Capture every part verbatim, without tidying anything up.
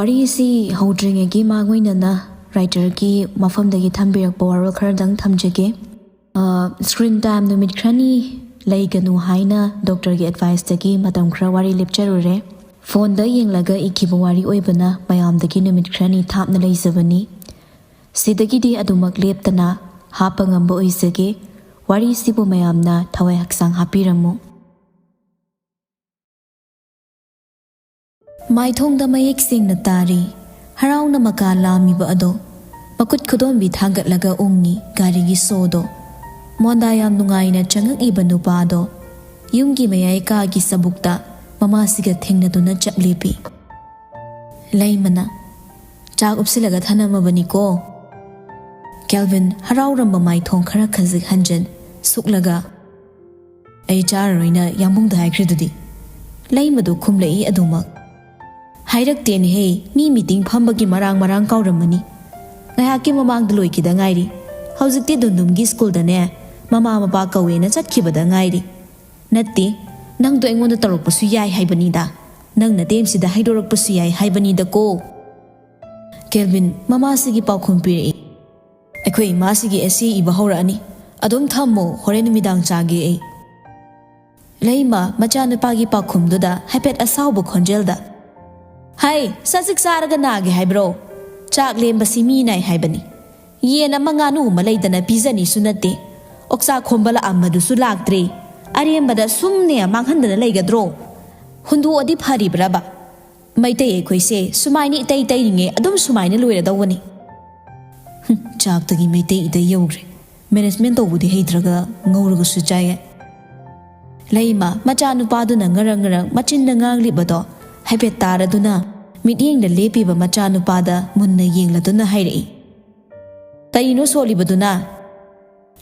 ꯋꯥꯔꯤꯁꯤ ꯍꯧꯗ꯭ꯔꯤꯉꯩꯒꯤ ꯃꯥꯡꯑꯣꯏꯅꯅ ꯔꯥꯏꯇꯔꯒꯤ ꯃꯐꯝꯗꯒꯤ ꯊꯝꯕꯤꯔꯛꯄ ꯋꯥꯔꯣꯜ ꯈꯔꯗꯪ ꯊꯝꯖꯒꯦ꯫ ꯁ꯭ꯀ꯭ꯔꯤꯟ ꯇꯥꯏꯝ ꯅꯨꯃꯤꯠ ꯈꯔꯅꯤ ꯂꯩꯒꯅꯨ ꯍꯥꯏꯅ ꯗꯣꯛꯇꯔꯒꯤ ꯑꯦꯗꯚꯥꯏꯁꯇꯒꯤ ꯃꯇꯝ ꯈꯔ ꯋꯥꯔꯤ ꯂꯦꯞꯆꯔꯨꯔꯦ꯫ ꯐꯣꯟꯗ ꯌꯦꯡꯂꯒ ꯏꯈꯤꯕ ꯋꯥꯔꯤ ꯑꯣꯏꯕꯅ ꯃꯌꯥꯝꯗꯒꯤ ꯅꯨꯃꯤꯠ ꯈꯔꯅꯤ ꯊꯥꯞꯅ ꯂꯩꯖꯕꯅꯤ꯫ ꯁꯤꯗꯒꯤꯗꯤ ꯑꯗꯨꯃꯛ ꯂꯦꯞꯇꯅ ꯍꯥꯞꯄ ꯉꯝꯕ ꯑꯣꯏꯖꯒꯦ꯫ ꯋꯥꯔꯤꯁꯤꯕꯨ ꯃꯌꯥꯝꯅ ꯊꯋꯥꯏ ꯍꯛꯆꯥꯡ ꯍꯥꯞꯄꯤꯔꯝꯃꯨ꯫ ꯃꯥꯏꯊꯣꯡꯗ ꯃꯌꯦꯛ ꯁꯦꯡꯅ ꯇꯥꯔꯤ꯫ ꯍꯔꯥꯎꯅ ꯃꯀꯥ ꯂꯥꯝꯃꯤꯕ ꯑꯗꯣ ꯃꯈꯨꯠ ꯈꯨꯗꯣꯝꯕꯤ ꯊꯥꯡꯒꯠꯂꯒ ꯎꯪꯉꯤ ꯒꯥꯔꯤꯒꯤ ꯁꯣꯗꯣ꯫ ꯃꯣꯟꯗꯥ ꯌꯥꯝ ꯅꯨꯡꯉꯥꯏꯅ ꯆꯪꯉꯛꯏꯕ ꯅꯨꯄꯥꯗꯣ ꯌꯨꯝꯒꯤ ꯃꯌꯥꯏ ꯀꯥꯒꯤ ꯆꯕꯨꯛꯇ ꯃꯃꯥꯁꯤꯒ ꯊꯦꯡꯅꯗꯨꯅ ꯆꯞ ꯂꯦꯞꯄꯤ꯫ ꯂꯩꯃꯅ, "ꯆꯥꯛ ꯎꯞꯁꯤꯜꯂꯒ ꯊꯅꯝꯃꯕꯅꯤꯀꯣ?" ꯀꯦꯜꯚꯤꯟ ꯍꯔꯥꯎꯔꯝꯕ ꯃꯥꯏꯊꯣꯡ ꯈꯔ ꯈꯖꯤꯛ ꯍꯟꯖꯤꯟ ꯁꯨꯛꯂꯒ, "ꯑꯩ ꯆꯥꯔꯔꯣꯏꯅ ꯌꯥꯝꯕꯨꯡꯗ ꯍꯥꯏꯈ꯭ꯔꯤꯗꯨꯗꯤ?" ꯂꯩꯃꯗꯨ ꯈꯨꯝꯂꯛꯏ ꯑꯗꯨꯃꯛ꯫ "ꯍꯥꯏꯔꯛꯇꯦꯅꯦꯍꯦ, ꯃꯤ ꯃꯤꯇꯤꯡ ꯐꯝꯕꯒꯤ ꯃꯔꯥꯡ ꯃꯔꯥꯡ ꯀꯥꯎꯔꯝꯃꯅꯤ꯫ ꯉꯥꯏꯍꯥꯛꯀꯤ ꯃꯃꯥꯡꯗ ꯂꯣꯏꯈꯤꯗ ꯉꯥꯏꯔꯤ꯫ ꯍꯧꯖꯤꯛꯇꯤ ꯗꯨꯝꯗꯨꯝꯒꯤ ꯁ꯭ꯀꯨꯜꯗꯅꯦ ꯃꯃꯥ ꯃꯄꯥ ꯀꯧꯋꯦꯅ ꯆꯠꯈꯤꯕꯗ ꯉꯥꯏꯔꯤ꯫ ꯅꯠꯇꯦ, ꯅꯪꯗꯣ ꯑꯩꯉꯣꯟꯗ ꯇꯧꯔꯛꯄꯁꯨ ꯌꯥꯏ ꯍꯥꯏꯕꯅꯤꯗ꯫ ꯅꯪ ꯅꯇꯦꯝꯁꯤꯗ ꯍꯥꯏꯗꯣꯔꯛꯄꯁꯨ ꯌꯥꯏ ꯍꯥꯏꯕꯅꯤꯗꯀꯣ꯫" ꯀꯦꯜꯚꯤꯟ ꯃꯃꯥꯁꯤꯒꯤ ꯄꯥꯎꯈꯨꯝ ꯄꯤꯔꯛꯏ꯫ "ꯑꯩꯈꯣꯏ ꯏꯃꯥꯁꯤꯒꯤ ꯑꯦꯁꯦ ꯏꯕ ꯍꯧꯔꯛꯑꯅꯤ꯫ ꯑꯗꯨꯝ ꯊꯝꯃꯣ, ꯍꯣꯔꯦꯟ ꯅꯨꯃꯤꯗꯥꯡ ꯆꯥꯒꯦ ꯑꯩ꯫" ꯂꯩꯃ ꯃꯆꯥꯅꯨꯄꯥꯒꯤ ꯄꯥꯎꯈꯨꯝꯗꯨꯗ ꯍꯥꯏꯐꯦꯠ ꯑꯁꯥꯎꯕ ꯈꯣꯟꯖꯦꯜꯗ, "ꯍꯩ, ꯆꯖꯤꯛ ꯆꯥꯔꯒ ꯅꯥꯒꯦ ꯍꯥꯏꯕ꯭ꯔꯣ? ꯆꯥꯛ ꯂꯦꯝꯕꯁꯤ ꯃꯤ ꯅꯥꯏ ꯍꯥꯏꯕꯅꯤ꯫ ꯌꯦꯟ ꯑꯃ ꯉꯥꯅꯨ ꯑꯃ ꯂꯩꯗꯅ ꯄꯤꯖꯅꯤꯁꯨ ꯅꯠꯇꯦ꯫ ꯑꯣꯛꯆꯥꯛ ꯈꯣꯝꯕ ꯂꯥꯛꯑꯝꯕꯗꯨꯁꯨ ꯂꯥꯛꯇ꯭ꯔꯦ꯫ ꯑꯔꯦꯝꯕꯗ ꯁꯨꯝꯅꯦ ꯃꯥꯡꯍꯟꯗꯅ ꯂꯩꯒꯗ꯭ꯔꯣ? ꯍꯨꯟꯗꯣꯛꯑꯗꯤ ꯐꯔꯤꯕ꯭ꯔꯕ? ꯃꯩꯇꯩ ꯑꯩꯈꯣꯏꯁꯦ ꯁꯨꯃꯥꯏꯅ ꯏꯇꯩ ꯇꯩꯔꯤꯉꯩ ꯑꯗꯨꯝ ꯁꯨꯃꯥꯏꯅ ꯂꯣꯏꯔꯗꯧꯕꯅꯤ꯫" ꯍꯨꯝ, ꯆꯥꯛꯇꯒꯤ ꯃꯩꯇꯩ ꯏꯇꯩ ꯌꯧꯈ꯭ꯔꯦ꯫ ꯃꯦꯅꯦꯖꯃꯦꯟ ꯇꯧꯕꯗꯤ ꯍꯩꯇ꯭ꯔꯒ ꯉꯧꯔꯒꯁꯨ ꯆꯥꯏꯌꯦ꯫ ꯂꯩꯃ ꯃꯆꯥꯅꯨꯄꯥꯗꯨꯅ ꯉꯔꯪ ꯉꯔꯪ ꯃꯆꯤꯟꯗ ꯉꯥꯡꯂꯤꯕꯗꯣ ꯍꯥꯏꯐꯦꯠ ꯇꯥꯔꯗꯨꯅ ꯃꯤꯠꯌꯦꯡꯗ ꯂꯦꯞꯄꯤꯕ ꯃꯆꯥꯅꯨꯄꯥꯗ ꯃꯨꯟꯅ ꯌꯦꯡꯂꯗꯨꯅ ꯍꯥꯏꯔꯛꯏ, "ꯀꯔꯤꯅꯣ ꯁꯣꯜꯂꯤꯕꯗꯨꯅ?"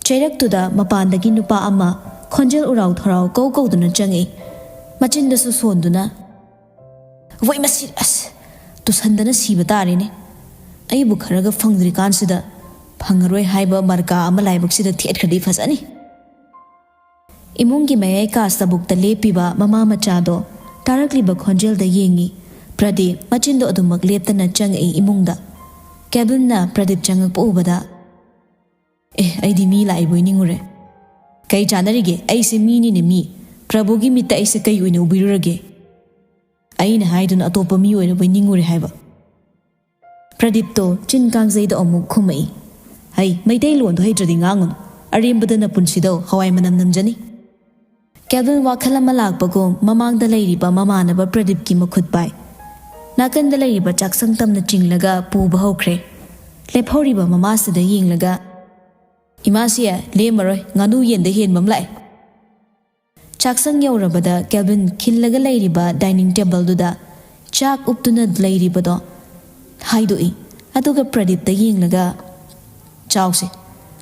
ꯆꯩꯔꯛꯇꯨꯗ ꯃꯄꯥꯟꯗꯒꯤ ꯅꯨꯄꯥ ꯑꯃ ꯈꯣꯟꯖꯦꯜ ꯎꯔꯥꯎ ꯊꯔꯥꯎ ꯀꯧ ꯀꯧꯗꯨꯅ ꯆꯪꯉꯛꯏ꯫ ꯃꯆꯤꯟꯗꯁꯨ ꯁꯣꯟꯗꯨꯅ, "ꯋꯣꯏ ꯃꯁꯤ, ꯑꯁ, ꯇꯨꯁꯟꯗꯅ ꯁꯤꯕ ꯇꯥꯔꯦꯅꯦ꯫ ꯑꯩꯕꯨ ꯈꯔꯒ ꯐꯪꯗ꯭ꯔꯤꯀꯥꯟꯁꯤꯗ ꯐꯪꯉꯔꯣꯏ ꯍꯥꯏꯕ ꯃꯔꯀꯥ ꯑꯃ ꯂꯥꯏꯕꯛꯁꯤꯗ ꯊꯦꯠꯈ꯭ꯔꯗꯤ ꯐꯖꯅꯤ꯫" ꯏꯃꯨꯡꯒꯤ ꯃꯌꯥꯏ ꯀꯥ ꯆꯕꯨꯛꯇ ꯂꯦꯞꯄꯤꯕ ꯃꯃꯥ ꯃꯆꯥꯗꯣ ꯇꯥꯔꯛꯂꯤꯕ ꯈꯣꯟꯖꯦꯜꯗ ꯌꯦꯡꯉꯤ꯫ ꯄ꯭ꯔꯗꯤꯞ ꯃꯆꯤꯟꯗꯣ ꯑꯗꯨꯃꯛ ꯂꯦꯞꯇꯅ ꯆꯪꯉꯛꯏ ꯏꯃꯨꯡꯗ꯫ ꯀꯦꯜꯚꯤꯟꯅ ꯄ꯭ꯔꯗꯤꯞ ꯆꯪꯉꯛꯄ ꯎꯕꯗ, "ꯑꯦ, ꯑꯩꯗꯤ ꯃꯤ ꯂꯥꯛꯏꯕꯣꯏ ꯅꯤꯡꯉꯨꯔꯦ꯫ ꯀꯩ ꯆꯥꯟꯅꯔꯤꯒꯦ? ꯑꯩꯁꯦ ꯃꯤꯅꯤꯅꯦ, ꯃꯤ꯫ ꯄ꯭ꯔꯚꯨꯒꯤ ꯃꯤꯠꯇ ꯑꯩꯁꯦ ꯀꯩ ꯑꯣꯏꯅ ꯎꯕꯤꯔꯨꯔꯒꯦ? ꯑꯩꯅ ꯍꯥꯏꯗꯨꯅ ꯑꯇꯣꯞꯄ ꯃꯤ ꯑꯣꯏꯔꯕꯣꯏ ꯅꯤꯡꯉꯨꯔꯦ ꯍꯥꯏꯕ?" ꯄ꯭ꯔꯗꯤꯞꯇꯣ ꯆꯤꯟ ꯀꯥꯡꯖꯩꯗ ꯑꯃꯨꯛ ꯈꯨꯝꯃꯛꯏ꯫ "ꯍꯩ, ꯃꯩꯇꯩꯂꯣꯟꯗꯣ ꯍꯩꯇ꯭ꯔꯗꯤ ꯉꯥꯡꯉꯨꯅꯨ꯫ ꯑꯔꯦꯝꯕꯗ ꯅꯄꯨꯟꯁꯤꯗꯧ ꯍꯋꯥꯏ ꯃꯅꯝ ꯅꯝꯖꯅꯤ꯫" ꯀꯦꯜꯚꯤꯟ ꯋꯥꯈꯜ ꯑꯃ ꯂꯥꯛꯄꯒꯨꯝ ꯃꯃꯥꯡꯗ ꯂꯩꯔꯤꯕ ꯃꯃꯥꯟꯅꯕ ꯄ꯭ꯔꯗꯤꯞꯀꯤ ꯃꯈꯨꯠ ꯄꯥꯏ꯫ ꯅꯥꯀꯟꯗ ꯂꯩꯔꯤꯕ ꯆꯥꯛꯁꯪ ꯇꯝꯅ ꯆꯤꯡꯂꯒ ꯄꯨꯕ ꯍꯧꯈ꯭ꯔꯦ꯫ ꯂꯦꯞꯍꯧꯔꯤꯕ ꯃꯃꯥꯁꯤꯗ ꯌꯦꯡꯂꯒ, "ꯏꯃꯥꯁꯤ ꯂꯦꯝꯃꯔꯣꯏ, ꯉꯥꯅꯨ ꯌꯦꯟꯗ ꯍꯦꯟꯕ ꯑꯃ ꯂꯥꯛꯑꯦ꯫" ꯆꯥꯛꯁꯪ ꯌꯧꯔꯕꯗ ꯀꯦꯜꯚꯤꯟ ꯈꯤꯜꯂꯒ ꯂꯩꯔꯤꯕ ꯗꯥꯏꯅꯤꯡ ꯇꯦꯕꯜꯗꯨꯗ ꯆꯥꯛ ꯎꯞꯇꯨꯅ ꯂꯩꯔꯤꯕꯗꯣ ꯍꯥꯏꯗꯣꯛꯏ꯫ ꯑꯗꯨꯒ ꯄ꯭ꯔꯗꯤꯞꯇ ꯌꯦꯡꯂꯒ, "ꯆꯥꯎꯁꯦ,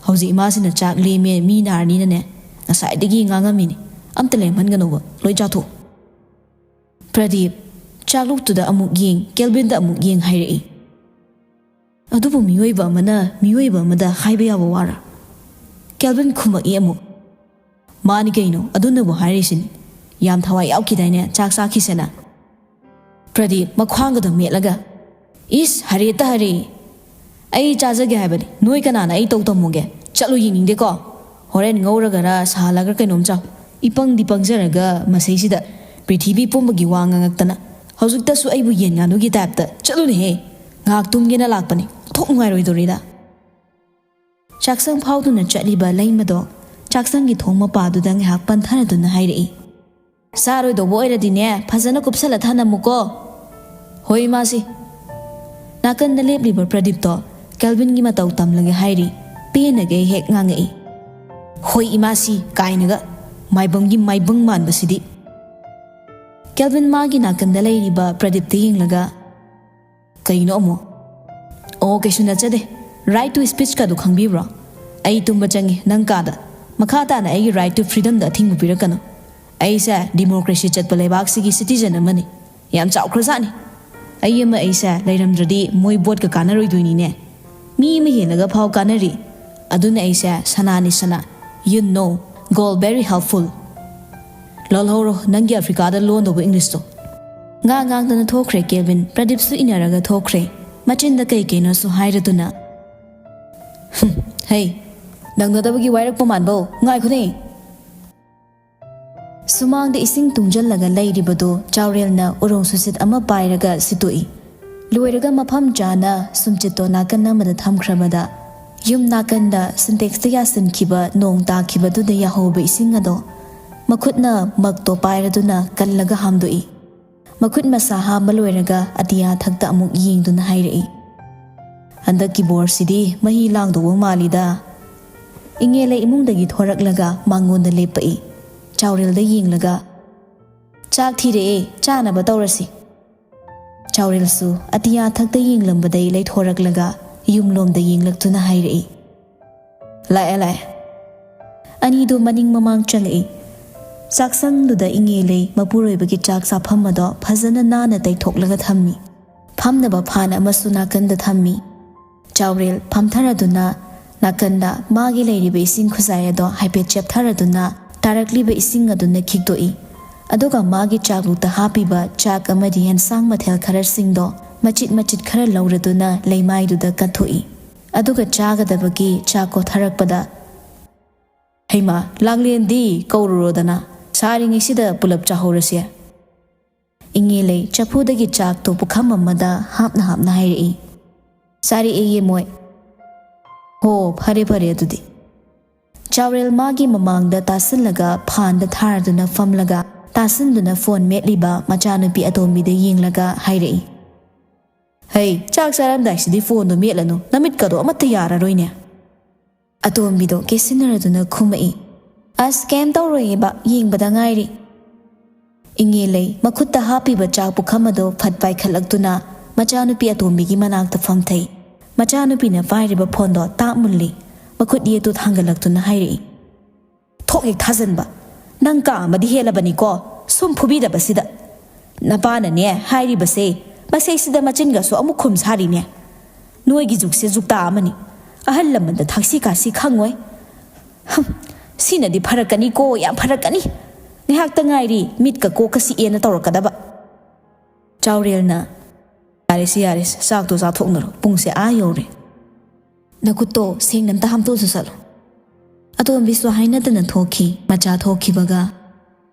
ꯍꯧꯖꯤꯛ ꯏꯃꯥꯁꯤꯅ ꯆꯥꯛ ꯂꯦꯝꯃꯦ, ꯃꯤ ꯅꯥꯔꯅꯤꯅꯅꯦ ꯉꯁꯥꯏꯗꯒꯤ ꯉꯥꯡꯉꯝꯃꯤꯅꯤ꯫ ꯑꯝꯇ ꯂꯦꯝꯍꯟꯒꯅꯣꯕ, ꯂꯣꯏ ꯆꯥꯊꯣꯛꯎ꯫" ꯄ꯭ꯔꯗꯤꯞ ꯆꯥꯛꯂꯨꯛꯇꯨꯗ ꯑꯃꯨꯛ ꯌꯦꯡ, ꯀꯦꯜꯚꯤꯟꯗ ꯑꯃꯨꯛ ꯌꯦꯡ ꯍꯥꯏꯔꯛꯏ꯫ "ꯑꯗꯨꯕꯨ ꯃꯤꯑꯣꯏꯕ ꯑꯃꯅ ꯃꯤꯑꯣꯏꯕ ꯑꯃꯗ ꯍꯥꯏꯕ ꯌꯥꯕ ꯋꯥꯔꯥ?" ꯀꯦꯜꯚꯤꯟ ꯈꯨꯝꯃꯛꯏ ꯑꯃꯨꯛ꯫ "ꯃꯥꯅꯤ ꯀꯩꯅꯣ, ꯑꯗꯨꯅꯕꯨ ꯍꯥꯏꯔꯤꯁꯤꯅꯤ꯫ ꯌꯥꯝ ꯊꯋꯥꯏ ꯌꯥꯎꯈꯤꯗꯥꯏꯅꯦ ꯆꯥꯛ ꯆꯥꯈꯤꯁꯦꯅ?" ꯄ꯭ꯔꯗꯤꯞ ꯃꯈ꯭ꯋꯥꯡꯒꯗꯣ ꯃꯦꯠꯂꯒ, "ꯏꯁ, ꯍꯔꯦꯠꯇ ꯍꯔꯦ꯫ ꯑꯩ ꯆꯥꯖꯒꯦ ꯍꯥꯏꯕꯅꯤ꯫ ꯅꯣꯏ ꯀꯅꯥꯅ ꯑꯩ ꯇꯧ ꯇꯝꯃꯨꯒꯦ? ꯆꯠꯂꯨ, ꯌꯦꯡꯅꯤꯡꯗꯦꯀꯣ꯫ ꯍꯣꯔꯦꯟ ꯉꯧꯔꯒꯔ ꯁꯥꯍꯜꯂꯒ ꯀꯩꯅꯣꯝ ꯆꯥꯎ꯫ ꯏꯄꯪꯗꯤ ꯄꯪꯖꯔꯒ ꯃꯁꯩꯁꯤꯗ ꯄ꯭ꯔꯤꯊꯤꯕꯤ ꯄꯨꯝꯕꯒꯤ ꯋꯥ ꯉꯥꯡꯉꯛꯇꯅ꯫ ꯍꯧꯖꯤꯛꯇꯁꯨ ꯑꯩꯕꯨ ꯌꯦꯟ ꯉꯥꯅꯨꯒꯤ ꯇꯥꯏꯞꯇ꯫ ꯆꯠꯂꯨꯅꯦꯍꯦ꯫ ꯉꯥꯏꯍꯥꯛ ꯇꯨꯝꯒꯦꯅ ꯂꯥꯛꯄꯅꯤ꯫ ꯑꯣꯟꯊꯣꯛ ꯅꯨꯡꯉꯥꯏꯔꯣꯏꯗꯧꯔꯤꯗ꯫" ꯆꯥꯛꯁꯪ ꯐꯥꯎꯗꯨꯅ ꯆꯠꯂꯤꯕ ꯂꯩꯃꯗꯣ ꯆꯥꯛꯁꯪꯒꯤ ꯊꯣꯡ ꯃꯄꯥꯗꯨꯗ ꯉꯥꯏꯍꯥꯛ ꯄꯟꯊꯔꯗꯨꯅ ꯍꯥꯏꯔꯛꯏ꯫ "ꯆꯥꯔꯣꯏꯗꯧꯕ ꯑꯣꯏꯔꯗꯤꯅꯦ, ꯐꯖꯅ ꯀꯨꯞꯁꯜꯂ ꯊꯅꯝꯃꯨꯀꯣ꯫" "ꯍꯣꯏ, ꯏꯃꯥꯁꯤ꯫" ꯅꯥꯀꯟꯗ ꯂꯦꯞꯂꯤꯕ ꯄ꯭ꯔꯗꯤꯞꯇꯣ ꯀꯦꯜꯚꯤꯟꯒꯤ ꯃꯇꯧ ꯇꯝꯂꯒꯦ ꯍꯥꯏꯔꯤ꯫ ꯄꯦꯟꯅꯒꯩ ꯍꯦꯛ ꯉꯥꯡꯉꯛꯏ꯫ "ꯍꯣꯏ, ꯏꯃꯥꯁꯤ" ꯀꯥꯏꯅꯒ, ꯃꯥꯏꯕꯝꯒꯤ ꯃꯥꯏꯕꯪ ꯃꯥꯟꯕꯁꯤꯗꯤ꯫ ꯀꯦꯜꯚꯤꯟ ꯃꯥꯒꯤ ꯅꯥꯀꯟꯗ ꯂꯩꯔꯤꯕ ꯄ꯭ꯔꯗꯤꯞꯇ ꯌꯦꯡꯂꯒ, "ꯀꯩꯅꯣ ꯑꯃꯨꯛ?" "ꯑꯣ, ꯀꯩꯁꯨ ꯅꯠꯆꯗꯦ꯫ Right to speech ꯀꯗꯨ ꯈꯪꯕꯤꯕ꯭ꯔꯣ? ꯑꯩ ꯇꯨꯝꯕ ꯆꯪꯉꯤ ꯅꯪ ꯀꯥꯗ꯫ ꯃꯈꯥ ꯇꯥꯅ ꯑꯩꯒꯤ right to freedom ꯗ ꯑꯊꯤꯡꯕ ꯄꯤꯔꯛꯀꯅꯨ꯫ ꯑꯩꯁꯦ democracy ꯆꯠꯄ ꯂꯩꯕꯥꯛꯁꯤꯒꯤ citizen ꯑꯃꯅꯤ꯫ ꯌꯥꯝ ꯆꯥꯎꯈ꯭ꯔꯖꯥꯠꯅꯤ꯫ ꯑꯩ ꯑꯃ ꯑꯩꯁꯦ ꯂꯩꯔꯝꯗ꯭ꯔꯗꯤ ꯃꯣꯏ vote ꯀ ꯀꯥꯟꯅꯔꯣꯏꯗꯣꯏꯅꯤꯅꯦ꯫ ꯃꯤ ꯑꯃ ꯍꯦꯜꯂꯒ ꯐꯥꯎ ꯀꯥꯟꯅꯔꯤ꯫ ꯑꯗꯨꯅ ꯑꯩꯁꯦ ꯁꯅꯥꯅꯤ ꯁꯅꯥ꯫ You know, gold very helpful꯫ ꯂꯣꯜꯍꯧꯔꯣ ꯅꯪꯒꯤ ꯑꯐ꯭ꯔꯤꯀꯥꯗ ꯂꯣꯟꯗꯧꯕ English ꯇꯣ꯫ ꯉꯥ ꯉꯥꯡꯗꯅ ꯊꯣꯛꯈ꯭ꯔꯦ ꯀꯦꯜꯕꯤꯟ꯫ ꯄ꯭ꯔꯗꯤꯞꯁꯨ ꯏꯟꯅꯔꯒ ꯊꯣꯛꯈ꯭ꯔꯦ, ꯃꯆꯤꯟꯗ ꯀꯩ ꯀꯩꯅꯣꯁꯨ ꯍꯥꯏꯔꯗꯨꯅ꯫ "ꯍꯨꯝ, ꯍꯩ, ꯅꯪꯅꯗꯕꯒꯤ ꯋꯥꯏꯔꯛꯄ ꯃꯥꯟꯕꯧ, ꯉꯥꯏꯈꯣꯅꯦ!" ꯁꯨꯃꯥꯡꯗ ꯏꯁꯤꯡ ꯇꯨꯡꯖꯜꯂꯒ ꯂꯩꯔꯤꯕꯗꯨ ꯆꯥꯎꯔꯦꯜꯅ ꯎꯔꯣꯡ ꯁꯨꯁꯤꯠ ꯑꯃ ꯄꯥꯏꯔꯒ ꯁꯤꯠꯇꯣꯛꯏ꯫ ꯂꯣꯏꯔꯒ ꯃꯐꯝ ꯆꯥꯅ ꯁꯨꯝꯆꯤꯠꯇꯣ ꯅꯥꯀꯟ ꯑꯃꯗ ꯊꯝꯈ꯭ꯔꯕꯗ, ꯌꯨꯝ ꯅꯥꯀꯟꯗ ꯁꯤꯟꯇꯦꯛꯁꯇ ꯌꯥꯁꯤꯟꯈꯤꯕ ꯅꯣꯡ ꯇꯥꯈꯤꯕꯗꯨꯗ ꯌꯥꯍꯧꯕ ꯏꯁꯤꯡ ꯑꯗꯣ ꯃꯈꯨꯠꯅ ꯃꯛꯇꯣ ꯄꯥꯏꯔꯗꯨꯅ ꯀꯜꯂꯒ ꯍꯥꯝꯗꯣꯛꯏ꯫ ꯃꯈꯨꯠ ꯃꯁꯥ ꯍꯥꯝꯕ ꯂꯣꯏꯔꯒ ꯑꯇꯤꯌꯥ ꯊꯛꯇ ꯑꯃꯨꯛ ꯌꯦꯡꯗꯨꯅ ꯍꯥꯏꯔꯛꯏ, "ꯍꯟꯗꯛꯀꯤ ꯕꯣꯔꯁꯤꯗꯤ ꯃꯍꯤ ꯂꯥꯡꯗꯧꯕ ꯃꯥꯜꯂꯤꯗ꯫" ꯏꯉꯦꯂꯩ ꯏꯃꯨꯡꯗꯒꯤ ꯊꯣꯔꯛꯂꯒ ꯃꯉꯣꯟꯗ ꯂꯦꯞꯄꯛꯏ꯫ ꯆꯥꯎꯔꯦꯜꯗ ꯌꯦꯡꯂꯒ, "ꯆꯥꯛ ꯊꯤꯔꯛꯑꯦ, ꯆꯥꯅꯕ ꯇꯧꯔꯁꯤ꯫" ꯆꯥꯎꯔꯦꯜꯁꯨ ꯑꯇꯤꯌꯥ ꯊꯛꯇ ꯌꯦꯡꯂꯝꯕꯗꯩ ꯂꯩꯊꯣꯔꯛꯂꯒ ꯌꯨꯝꯂꯣꯝꯗ ꯌꯦꯡꯂꯛꯇꯨꯅ ꯍꯥꯏꯔꯛꯏ, "ꯂꯥꯛꯑꯦ, ꯂꯥꯛꯑꯦ꯫" ꯑꯅꯤꯗꯨ ꯃꯅꯤꯡ ꯃꯃꯥꯡ ꯆꯪꯉꯛꯏ꯫ ꯆꯥꯛꯁꯪꯗꯨꯗ ꯏꯉꯦꯂꯩ ꯃꯄꯨꯔꯣꯏꯕꯒꯤ ꯆꯥꯛ ꯆꯥꯐꯝ ꯑꯗꯣ ꯐꯖꯅ ꯅꯥꯟꯅ ꯇꯩꯊꯣꯛꯂꯒ ꯊꯝꯃꯤ꯫ ꯐꯝꯅꯕ ꯐꯥꯟ ꯑꯃꯁꯨ ꯅꯥꯀꯟꯗ ꯊꯝꯃꯤ꯫ ꯆꯥꯎꯔꯦꯜ ꯐꯝꯊꯔꯗꯨꯅ ꯅꯥꯀꯟꯗ ꯃꯥꯒꯤ ꯂꯩꯔꯤꯕ ꯏꯁꯤꯡ ꯈꯨꯖꯥꯏ ꯑꯗꯣ ꯍꯥꯏꯐꯦꯠ ꯆꯦꯞꯊꯔꯗꯨꯅ ꯇꯥꯔꯛꯂꯤꯕ ꯏꯁꯤꯡ ꯑꯗꯨꯅ ꯈꯤꯛꯇꯣꯛꯏ꯫ ꯑꯗꯨꯒ ꯃꯥꯒꯤ ꯆꯥꯛꯂꯨꯛꯇ ꯍꯥꯞꯄꯤꯕ ꯆꯥꯛ ꯑꯃꯗꯤ ꯌꯦꯟꯁꯥꯡ ꯃꯊꯦꯜ ꯈꯔꯁꯤꯡꯗꯣ ꯃꯆꯤꯠ ꯃꯆꯤꯠ ꯈꯔ ꯂꯧꯔꯗꯨꯅ ꯂꯩꯃꯥꯏꯗꯨꯗ ꯀꯠꯊꯣꯛꯏ꯫ ꯑꯗꯨꯒ ꯆꯥꯒꯗꯕꯒꯤ ꯆꯥꯛ ꯀꯣꯊꯔꯛꯄꯗ, "ꯍꯩꯃꯥ, ꯂꯥꯡꯂꯦꯟꯗꯤ ꯀꯧꯔꯨꯔꯣꯗꯅ, ꯁꯥꯔꯤꯉꯩꯁꯤꯗ ꯄꯨꯂꯞ ꯆꯥꯍꯧꯔꯁꯦ꯫" ꯏꯉꯦꯂꯩ ꯆꯐꯨꯗꯒꯤ ꯆꯥꯛꯇꯣ ꯄꯨꯈꯝ ꯑꯃꯗ ꯍꯥꯞꯅ ꯍꯥꯞꯅ ꯍꯥꯏꯔꯛꯏ꯫ "ꯆꯥꯔꯛꯑꯦꯌꯦ ꯃꯣꯏ꯫" "ꯍꯣ, ꯐꯔꯦ ꯐꯔꯦ ꯑꯗꯨꯗꯤ꯫" ꯆꯥꯎꯔꯦꯜ ꯃꯥꯒꯤ ꯃꯃꯥꯡꯗ ꯇꯥꯁꯤꯜꯂꯒ ꯐꯥꯟꯗ ꯊꯥꯔꯗꯨꯅ ꯐꯝꯂꯒ ꯇꯥꯁꯤꯟꯗꯨꯅ ꯐꯣꯟ ꯃꯦꯠꯂꯤꯕ ꯃꯆꯥꯅꯨꯄꯤ ꯑꯇꯣꯝꯕꯤꯗ ꯌꯦꯡꯂꯒ ꯍꯥꯏꯔꯛꯏ, "ꯍꯩ, ꯆꯥꯛ ꯆꯥꯔꯝꯗꯥꯏꯁꯤꯗꯤ ꯐꯣꯟꯗꯣ ꯃꯦꯠꯂꯅꯨ, ꯅꯃꯤꯠꯀꯗꯣ ꯑꯃꯠꯇ ꯌꯥꯔꯔꯣꯏꯅꯦ꯫" ꯑꯇꯣꯝꯕꯤꯗꯣ ꯀꯦꯁꯤꯟꯅꯔꯗꯨꯅ ꯈꯨꯝꯃꯛꯏ, "ꯑꯁ, ꯀꯩꯝ ꯇꯧꯔꯣꯏꯌꯦꯕ, ꯌꯦꯡꯕꯗ ꯉꯥꯏꯔꯤ꯫" ꯏꯉꯦꯂꯩ ꯃꯈꯨꯠꯇ ꯍꯥꯞꯄꯤꯕ ꯆꯥꯛ ꯄꯨꯈꯝ ꯑꯗꯣ ꯐꯠ ꯄꯥꯏꯈꯠꯂꯛꯇꯨꯅ ꯃꯆꯥꯅꯨꯄꯤ ꯑꯇꯣꯝꯕꯤꯒꯤ ꯃꯅꯥꯛꯇ ꯐꯝꯊꯩ꯫ ꯃꯆꯥꯅꯨꯄꯤꯅ ꯄꯥꯏꯔꯤꯕ ꯐꯣꯟꯗꯣ ꯇꯥꯞ ꯃꯨꯜꯂꯤ꯫ ꯃꯈꯨꯠ ꯌꯦꯠꯇꯨ ꯊꯥꯡꯒꯠꯂꯛꯇꯨꯅ ꯍꯥꯏꯔꯛꯏ, "ꯊꯣꯛ ꯍꯦꯛ ꯊꯥꯖꯟꯕ꯫ ꯅꯪ ꯀꯥ ꯑꯃꯗꯤ ꯍꯦꯜꯂꯕꯅꯤꯀꯣ, ꯁꯨꯝ ꯐꯨꯕꯤꯗꯕꯁꯤꯗ꯫ ꯅꯄꯥꯅꯅꯦ ꯍꯥꯏꯔꯤꯕꯁꯦ, ꯃꯁꯩꯁꯤꯗ ꯃꯆꯤꯟꯒꯁꯨ ꯑꯃꯨꯛ ꯈꯨꯝ ꯁꯥꯔꯤꯅꯦ꯫ ꯅꯣꯏꯒꯤ ꯖꯨꯛꯁꯦ ꯖꯨꯛꯇꯥ ꯑꯃꯅꯤ꯫ ꯑꯍꯜ ꯂꯃꯟꯗ ꯊꯥꯛꯁꯤ ꯈꯥꯁꯤ ꯈꯪꯉꯣꯏ꯫ ꯍꯝ, ꯁꯤꯅꯗꯤ ꯐꯔꯛꯀꯅꯤꯀꯣ, ꯌꯥꯝ ꯐꯔꯛꯀꯅꯤ꯫ ꯉꯥꯏꯍꯥꯛꯇ ꯉꯥꯏꯔꯤ ꯃꯤꯠꯀ ꯀꯣꯛꯀ ꯁꯤꯛꯑꯦꯅ ꯇꯧꯔꯛꯀꯗꯕ꯫" ꯆꯥꯎꯔꯦꯜꯅ, "ꯌꯥꯔꯦꯁꯦ, ꯌꯥꯔꯦꯁꯦ, ꯆꯥꯛꯇꯣ ꯆꯥꯊꯣꯛꯅꯔꯣ, ꯄꯨꯡꯁꯦ ꯑꯥ ꯌꯧꯔꯦ꯫ ꯅꯈꯨꯠꯇꯣ ꯁꯦꯡꯅ ꯑꯝꯇ ꯍꯥꯝꯇꯣꯛꯑꯁꯨ ꯆꯠꯂꯣ꯫" ꯑꯇꯣꯝꯕꯤꯁꯨ ꯍꯥꯏꯅꯗꯅ ꯊꯣꯛꯈꯤ꯫ ꯃꯆꯥ ꯊꯣꯛꯈꯤꯕꯒ,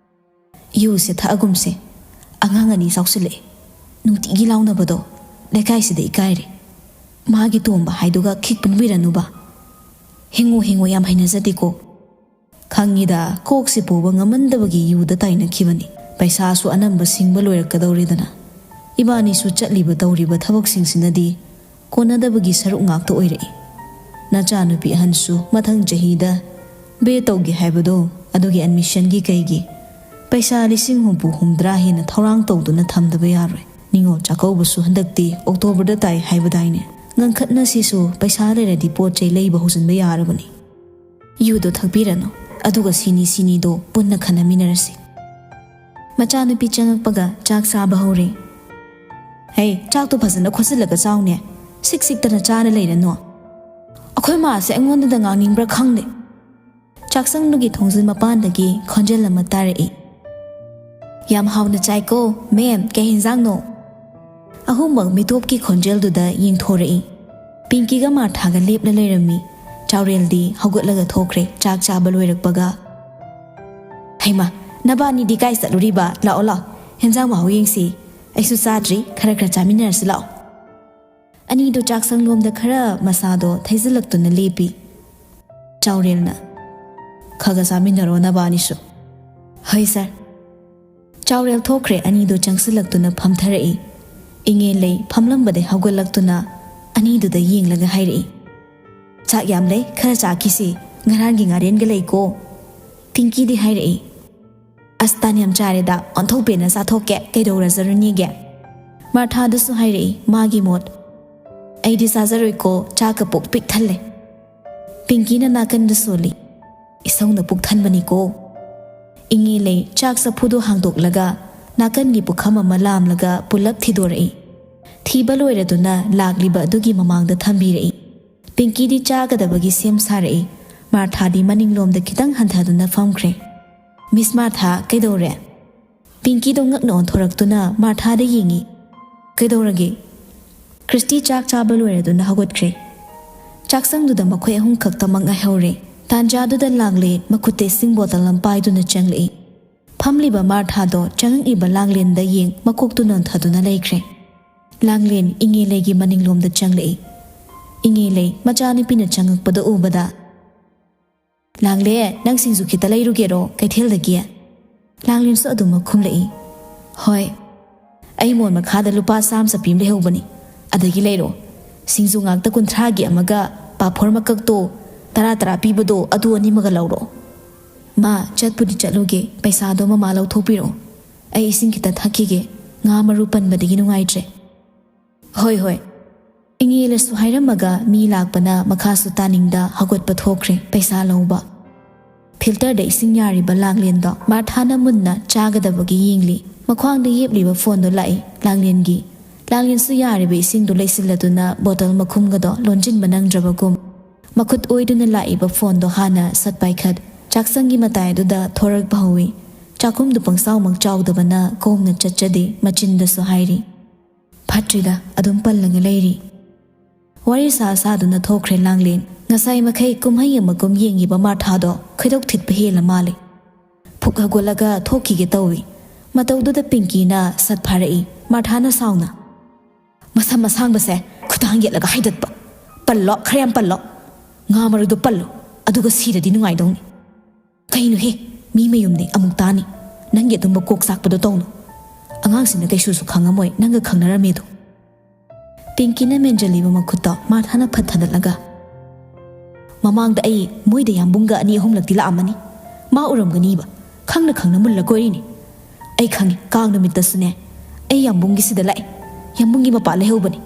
"ꯌꯨꯁꯦ ꯊꯛꯑꯒꯨꯝꯁꯦ꯫ ꯑꯉꯥꯡ ꯑꯅꯤ ꯆꯥꯎꯁꯤꯜꯂꯛꯑꯦ꯫ ꯅꯨꯡꯇꯤꯒꯤ ꯂꯥꯎꯅꯕꯗꯣ ꯂꯩꯀꯥꯏꯁꯤꯗ ꯏꯀꯥꯏꯔꯦ꯫ ꯃꯥꯒꯤ ꯇꯣꯝꯕ ꯍꯥꯏꯗꯨꯒ ꯈꯤꯛ ꯄꯨꯟꯕꯤꯔꯅꯨꯕ꯫ ꯍꯤꯡꯉꯨ ꯍꯤꯡꯉꯨ ꯌꯥꯝ ꯍꯩꯅꯖꯗꯦꯀꯣ꯫ ꯈꯪꯉꯤꯗ, ꯀꯣꯛꯁꯤ ꯄꯨꯕ ꯉꯝꯃꯟꯗꯕꯒꯤ ꯌꯨꯗ ꯇꯥꯏꯅꯈꯤꯕꯅꯤ꯫ ꯄꯩꯁꯥꯁꯨ ꯑꯅꯝꯕ ꯁꯤꯡꯕ ꯂꯣꯏꯔꯛꯀꯗꯧꯔꯦꯗꯅ꯫ ꯏꯕꯥꯅꯤꯁꯨ ꯆꯠꯂꯤꯕ ꯇꯧꯔꯤꯕ ꯊꯕꯛꯁꯤꯡꯁꯤꯅꯗꯤ ꯀꯣꯟꯅꯗꯕꯒꯤ ꯁꯔꯨꯛ ꯉꯥꯛꯇ ꯑꯣꯏꯔꯛꯏ꯫ ꯅꯆꯥꯅꯨꯄꯤ ꯑꯍꯟꯁꯨ ꯃꯊꯪ ꯆꯍꯤꯗ ꯕꯦ ꯇꯧꯒꯦ ꯍꯥꯏꯕꯗꯣ, ꯑꯗꯨꯒꯤ ꯑꯦꯗꯃꯤꯁꯟꯒꯤ ꯀꯩꯒꯤ ꯄꯩꯁꯥ ꯂꯤꯁꯤꯡ ꯍꯨꯝꯐꯨ ꯍꯨꯝꯗ꯭ꯔꯥ ꯍꯦꯟꯅ ꯊꯧꯔꯥꯡ ꯇꯧꯗꯨꯅ ꯊꯝꯗꯕ ꯌꯥꯔꯣꯏ꯫ ꯅꯤꯉꯣꯜ ꯆꯥꯛꯀꯧꯕꯁꯨ ꯍꯟꯗꯛꯇꯤ ꯑꯣꯛꯇꯣꯕꯔꯗ ꯇꯥꯏ ꯍꯥꯏꯕꯗꯥꯏꯅꯦ? ꯉꯟꯈꯠꯅꯁꯤꯁꯨ, ꯄꯩꯁꯥ ꯂꯩꯔꯗꯤ ꯄꯣꯠ ꯆꯩ ꯂꯩꯕ ꯍꯧꯖꯤꯟꯕ ꯌꯥꯔꯕꯅꯤ꯫ ꯌꯨꯗꯣ ꯊꯛꯄꯤꯔꯅꯨ, ꯑꯗꯨꯒ ꯁꯤꯅꯤ ꯁꯤꯅꯤꯗꯣ ꯄꯨꯟꯅ ꯈꯟꯅꯃꯤꯟꯅꯔꯁꯤ꯫" ꯃꯆꯥꯅꯨꯄꯤ ꯆꯪꯉꯛꯄꯒ ꯆꯥꯛ ꯆꯥꯕ ꯍꯧꯔꯦ꯫ "ꯍꯦ, ꯆꯥꯛꯇꯣ ꯐꯖꯅ ꯈꯣꯠꯆꯤꯜꯂꯒ ꯆꯥꯎꯅꯦ꯫ ꯁꯤꯛ ꯁꯤꯛꯇꯅ ꯆꯥꯔ ꯂꯩꯔꯅꯨ꯫ ꯑꯩꯈꯣꯏ ꯃꯥꯁꯦ ꯑꯩꯉꯣꯟꯗꯗ ꯉꯥꯡꯅꯤꯡꯕ꯭ꯔꯥ ꯈꯪꯗꯦ꯫" ꯆꯥꯛꯁꯪꯗꯨꯒꯤ ꯊꯣꯡꯖꯤꯟ ꯃꯄꯥꯟꯗꯒꯤ ꯈꯣꯟꯖꯦꯜ ꯑꯃ ꯇꯥꯔꯛꯏ꯫ "ꯌꯥꯝ ꯍꯥꯎꯅ ꯆꯥꯏꯀꯣ, ꯃꯦꯝ, ꯀꯩ ꯍꯦꯟꯖꯥꯡꯅꯣ?" ꯑꯍꯨꯝꯃꯛ ꯃꯤꯇꯣꯞꯀꯤ ꯈꯣꯟꯖꯦꯜꯗꯨꯗ ꯌꯦꯡꯊꯣꯔꯛꯏ꯫ ꯄꯤꯡꯀꯤꯒ ꯃꯥꯔꯊꯥꯒ ꯂꯦꯞꯂ ꯂꯩꯔꯝꯃꯤ꯫ ꯆꯥꯎꯔꯦꯜꯗꯤ ꯍꯧꯒꯠꯂꯒ ꯊꯣꯛꯈ꯭ꯔꯦ, ꯆꯥꯛ ꯆꯥꯕ ꯂꯣꯏꯔꯛꯄꯒ꯫ "ꯍꯩꯃꯥ, ꯅꯕꯥꯅꯤꯗꯤ ꯀꯥꯏ ꯆꯠꯂꯨꯔꯤꯕ? ꯂꯥꯛꯑꯣ, ꯂꯥꯛꯑꯣ, ꯍꯦꯟꯖꯥꯡ ꯃꯍꯥꯎ ꯌꯦꯡꯁꯤ꯫ ꯑꯩꯁꯨ ꯆꯥꯗ꯭ꯔꯤ, ꯈꯔ ꯈꯔ ꯆꯥꯃꯤꯟꯅꯔꯁꯤ ꯂꯥꯛꯑꯣ꯫" ꯑꯅꯤꯗꯣ ꯆꯥꯛꯁꯪꯂꯣꯝꯗ ꯈꯔ ꯃꯁꯥꯗꯣ ꯊꯩꯖꯤꯜꯂꯛꯇꯨꯅ ꯂꯦꯞꯄꯤ꯫ ꯆꯥꯎꯔꯦꯜꯅ, "ꯈꯒ ꯆꯥꯃꯤꯟꯅꯔꯣ ꯅꯕꯥꯅꯤꯁꯨ꯫" "ꯍꯣꯏ ꯁꯥꯔ꯫" ꯆꯥꯎꯔꯦꯜ ꯊꯣꯛꯈ꯭ꯔꯦ, ꯑꯅꯤꯗꯣ ꯆꯪꯁꯤꯜꯂꯛꯇꯨꯅ ꯐꯝꯊꯔꯛꯏ꯫ ꯏꯉꯦꯜꯂꯩ ꯐꯝꯂꯝꯕꯗꯩ ꯍꯧꯒꯠꯂꯛꯇꯨꯅ ꯑꯅꯤꯗꯨꯗ ꯌꯦꯡꯂꯒ ꯍꯥꯏꯔꯛꯏ, "ꯆꯥꯛ ꯌꯥꯝ ꯂꯩ, ꯈꯔ ꯆꯥꯈꯤꯁꯤ, ꯉꯔꯥꯡꯒꯤ ꯉꯥꯔꯦꯟꯒ ꯂꯩꯀꯣ꯫" ꯄꯤꯡꯀꯤꯗꯤ ꯍꯥꯏꯔꯛꯏ, "ꯑꯁ, ꯇꯥꯟ ꯌꯥꯝ ꯆꯥꯔꯦꯗ, ꯑꯣꯟꯊꯣꯛꯄꯦꯟꯅ ꯆꯥꯊꯣꯛꯀꯦ, ꯀꯩꯗꯧꯔꯖꯔꯨꯅꯤꯒꯦ?" ꯃꯥꯔꯊꯥꯗꯁꯨ ꯍꯥꯏꯔꯛꯏ ꯃꯥꯒꯤ ꯃꯣꯠ, "ꯑꯩꯗꯤ ꯆꯥꯖꯔꯣꯏꯀꯣ, ꯆꯥꯛꯀ ꯄꯨꯛ ꯄꯤꯛ ꯊꯜꯂꯦ꯫" ꯄꯤꯡꯀꯤꯅ ꯅꯥꯀꯟꯗ ꯁꯣꯜꯂꯤ, "ꯏꯁꯧꯅ ꯄꯨꯛ ꯊꯟꯕꯅꯤꯀꯣ꯫" ꯏꯉꯦꯜꯂꯩ ꯆꯥꯛ ꯆꯐꯨꯗꯨ ꯍꯥꯡꯗꯣꯛꯂꯒ ꯅꯥꯀꯟꯒꯤ ꯄꯨꯈꯝ ꯑꯃ ꯂꯥꯝꯂꯒ ꯄꯨꯂꯞ ꯊꯤꯗꯣꯔꯛꯏ꯫ ꯊꯤꯕ ꯂꯣꯏꯔꯗꯨꯅ ꯂꯥꯛꯂꯤꯕ ꯑꯗꯨꯒꯤ ꯃꯃꯥꯡꯗ ꯊꯝꯕꯤꯔꯛꯏ꯫ ꯄꯤꯡꯀꯤꯗꯤ ꯆꯥꯒꯗꯕꯒꯤ ꯁꯦꯝ ꯁꯥꯔꯛꯏ꯫ ꯃꯥꯔꯊꯥꯗꯤ ꯃꯅꯤꯡꯂꯣꯝꯗ ꯈꯤꯇꯪ ꯍꯟꯊꯗꯨꯅ ꯐꯝꯈ꯭ꯔꯦ꯫ "ꯃꯤꯁ ꯃꯥꯔꯊꯥ, ꯀꯩꯗꯧꯔꯦ?" ꯄꯤꯡꯀꯤꯗꯣ ꯉꯛꯅ ꯑꯣꯟꯊꯣꯔꯛꯇꯨꯅ ꯃꯥꯔꯊꯥꯗ ꯌꯦꯡꯉꯤ꯫ "ꯀꯩꯗꯧꯔꯒꯦ?" ꯀ꯭ꯔꯤꯁꯇꯤ ꯆꯥꯛ ꯆꯥꯕ ꯂꯣꯏꯔꯗꯨꯅ ꯍꯧꯒꯠꯈ꯭ꯔꯦ꯫ ꯆꯥꯛꯁꯪꯗꯨꯗ ꯃꯈꯣꯏ ꯑꯍꯨꯝ ꯈꯛꯇꯃꯛ ꯉꯥꯏꯍꯧꯔꯦ꯫ ꯇꯥꯟꯖꯥꯗꯨꯗ ꯂꯥꯡꯂꯦꯟ ꯃꯈꯨꯠꯇ ꯏꯁꯤꯡ ꯕꯣꯇꯜ ꯑꯃ ꯄꯥꯏꯗꯨꯅ ꯆꯪꯂꯛꯏ꯫ ꯐꯝꯂꯤꯕ ꯃꯥꯔꯊꯥꯗꯣ ꯆꯪꯉꯛꯏꯕ ꯂꯥꯡꯂꯦꯟꯗ ꯌꯦꯡ ꯃꯀꯣꯛꯇꯨ ꯅꯣꯟꯊꯗꯨꯅ ꯂꯩꯈ꯭ꯔꯦ꯫ ꯂꯥꯡꯂꯦꯟ ꯏꯉꯦꯂꯩꯒꯤ ꯃꯅꯤꯡꯂꯣꯝꯗ ꯆꯪꯂꯛꯏ꯫ ꯏꯉꯦꯂꯩ ꯃꯆꯥꯅꯨꯄꯤꯅ ꯆꯪꯉꯛꯄꯗ ꯎꯕꯗ, "ꯂꯥꯡꯂꯦ, ꯅꯪ ꯁꯤꯡꯖꯨ ꯈꯤꯇ ꯂꯩꯔꯨꯒꯦꯔꯣ ꯀꯩꯊꯦꯜꯗꯒꯤ?" ꯂꯥꯡꯂꯦꯟꯁꯨ ꯑꯗꯨꯃꯛ ꯈꯨꯝꯂꯛꯏ꯫ "ꯍꯣꯏ, ꯑꯩ ꯃꯣꯟ ꯃꯈꯥꯗ ꯂꯨꯄꯥ ꯆꯥꯝꯃ ꯆꯠꯄꯤ ꯑꯃ ꯂꯩꯍꯧꯕꯅꯤ, ꯑꯗꯒꯤ ꯂꯩꯔꯣ꯫ ꯁꯤꯡꯖꯨ ꯉꯥꯛꯇ ꯀꯨꯟꯊ꯭ꯔꯥꯒꯤ ꯑꯃꯒ ꯄꯥꯐꯣꯔ ꯃꯀꯛꯇꯣ ꯇꯔꯥ ꯇꯔꯥ ꯄꯤꯕꯗꯣ ꯑꯗꯨ ꯑꯅꯤꯃꯒ ꯂꯧꯔꯣ꯫ ꯃꯥ, ꯆꯠꯄꯨꯗꯤ ꯆꯠꯂꯨꯒꯦ, ꯄꯩꯁꯥꯗꯣ ꯃꯃꯥ ꯂꯧꯊꯣꯛꯄꯤꯔꯛꯑꯣ꯫ ꯑꯩ ꯏꯁꯤꯡ ꯈꯤꯇ ꯊꯛꯈꯤꯒꯦ, ꯉꯥ ꯃꯔꯨ ꯄꯟꯕꯗꯒꯤ ꯅꯨꯡꯉꯥꯏꯇ꯭ꯔꯦ꯫" "ꯍꯣꯏ, ꯍꯣꯏ꯫" ꯏꯉꯦꯂꯩꯁꯨ ꯍꯥꯏꯔꯝꯃꯒ ꯃꯤ ꯂꯥꯛꯄꯅ ꯃꯈꯥꯁꯨ ꯇꯥꯅꯤꯡꯗ ꯍꯧꯒꯠꯄ ꯊꯣꯛꯈ꯭ꯔꯦ ꯄꯩꯁꯥ ꯂꯧꯕ꯫ ꯐꯤꯜꯇꯔꯗ ꯏꯁꯤꯡ ꯌꯥꯔꯤꯕ ꯂꯥꯡꯂꯦꯟꯗꯣ ꯃꯥꯔꯊꯥꯅ ꯃꯨꯟꯅ ꯆꯥꯒꯗꯕꯒꯤ ꯌꯦꯡꯂꯤ꯫ ꯃꯈ꯭ꯋꯥꯡꯗ ꯌꯦꯞꯂꯤꯕ ꯐꯣꯟꯗꯣ ꯂꯥꯛꯏ ꯂꯥꯡꯂꯦꯟꯒꯤ꯫ ꯂꯥꯡꯂꯦꯟꯁꯨ ꯌꯥꯔꯤꯕ ꯏꯁꯤꯡꯗꯨ ꯂꯩꯁꯤꯜꯂꯗꯨꯅ ꯕꯣꯇꯜ ꯃꯈꯨꯝꯒꯗꯣ ꯂꯣꯟꯁꯤꯟꯕ ꯅꯪꯗ꯭ꯔꯕꯒꯨꯝ ꯃꯈꯨꯠ ꯑꯣꯏꯗꯨꯅ ꯂꯥꯛꯏꯕ ꯐꯣꯟꯗꯣ ꯍꯥꯟꯅ ꯁꯠ ꯄꯥꯏꯈꯠ ꯆꯥꯛꯁꯪꯒꯤ ꯃꯇꯥꯏ ꯑꯗꯨꯗ ꯊꯣꯔꯛꯄ ꯍꯧꯏ꯫ ꯆꯥꯛꯈꯨꯝꯗꯨ ꯄꯪꯆꯥꯎꯃꯛ ꯆꯥꯎꯗꯕꯅ ꯀꯣꯝꯅ ꯆꯠꯆꯗꯦ, ꯃꯆꯤꯟꯗꯁꯨ ꯍꯥꯏꯔꯤ, "ꯐꯠꯇ꯭ꯔꯤꯗ, ꯑꯗꯨꯝ ꯄꯜꯂꯒ ꯂꯩꯔꯤ꯫" ꯋꯥꯔꯤ ꯁꯥ ꯁꯥꯗꯨꯅ ꯊꯣꯛꯈ꯭ꯔꯦ ꯂꯥꯡꯂꯦꯟ꯫ ꯉꯁꯥꯏ ꯃꯈꯩ ꯀꯨꯝꯍꯩ ꯑꯃꯒꯨꯝ ꯌꯦꯡꯉꯤꯕ ꯃꯥꯔꯊꯥꯗꯣ ꯈꯣꯏꯗꯧ ꯊꯤꯠꯄ ꯍꯦꯜꯂ ꯃꯥꯜꯂꯦ꯫ ꯐꯨꯛ ꯍꯧꯒꯠꯂꯒ ꯊꯣꯛꯈꯤꯒꯦ ꯇꯧꯏ꯫ ꯃꯇꯧꯗꯨꯗ ꯄꯤꯡꯀꯤꯅ ꯁꯠ ꯐꯥꯔꯛꯏ꯫ ꯃꯥꯔꯊꯥꯅ ꯁꯥꯎꯅ, "ꯃꯁꯝ ꯑꯁꯥꯡꯕꯁꯦ ꯈꯨꯗꯥꯡ ꯌꯦꯠꯂꯒ ꯍꯥꯏꯗꯠꯄ꯫ ꯄꯜꯂꯣ, ꯈꯔ ꯌꯥꯝ ꯄꯜꯂꯣ꯫ ꯉꯥ ꯃꯔꯨꯗꯣ ꯄꯜꯂꯣ, ꯑꯗꯨꯒ ꯁꯤꯔꯗꯤ ꯅꯨꯡꯉꯥꯏꯗꯧꯅꯤ꯫" "ꯀꯩꯅꯣꯍꯦ, ꯃꯤ ꯃꯌꯨꯝꯅꯦ, ꯑꯃꯨꯛ ꯇꯥꯅꯤ꯫ ꯅꯪꯒꯤ ꯑꯗꯨꯝꯕ ꯀꯣꯛ ꯆꯥꯛꯄꯗꯣ ꯇꯧꯅꯨ꯫ ꯑꯉꯥꯡꯁꯤꯡꯅ ꯀꯩꯁꯨꯁꯨ ꯈꯪꯉꯝꯃꯣꯏ ꯅꯪꯒ ꯈꯪꯅꯔꯝꯃꯦꯗꯣ꯫" ꯄꯤꯡꯀꯤꯅ ꯃꯦꯟꯖꯜꯂꯤꯕ ꯃꯈꯨꯠꯇꯣ ꯃꯥꯔꯊꯥꯅ ꯐꯠ ꯊꯥꯗꯠꯂꯒ, "ꯃꯃꯥꯡꯗ ꯑꯩ ꯃꯣꯏꯗ ꯌꯥꯝꯕꯨꯡꯒ ꯑꯅꯤ ꯑꯍꯨꯝꯂꯛꯇꯤ ꯂꯥꯛꯑꯝꯃꯅꯤ꯫ ꯃꯥ ꯎꯔꯝꯒꯅꯤꯕ꯫ ꯈꯪꯅ ꯈꯪꯅ ꯃꯨꯜꯂ ꯀꯣꯏꯔꯤꯅꯤ꯫ ꯑꯩ ꯈꯪꯉꯤ, ꯀꯥꯡ ꯅꯨꯃꯤꯠꯇꯁꯨꯅꯦ, ꯑꯩ ꯌꯥꯝꯕꯨꯡꯒꯤꯁꯤꯗ ꯂꯥꯛꯑꯦ꯫ ꯌꯥꯝꯕꯨꯡꯒꯤ ꯃꯄꯥ ꯂꯩꯍꯧꯕꯅꯤ꯫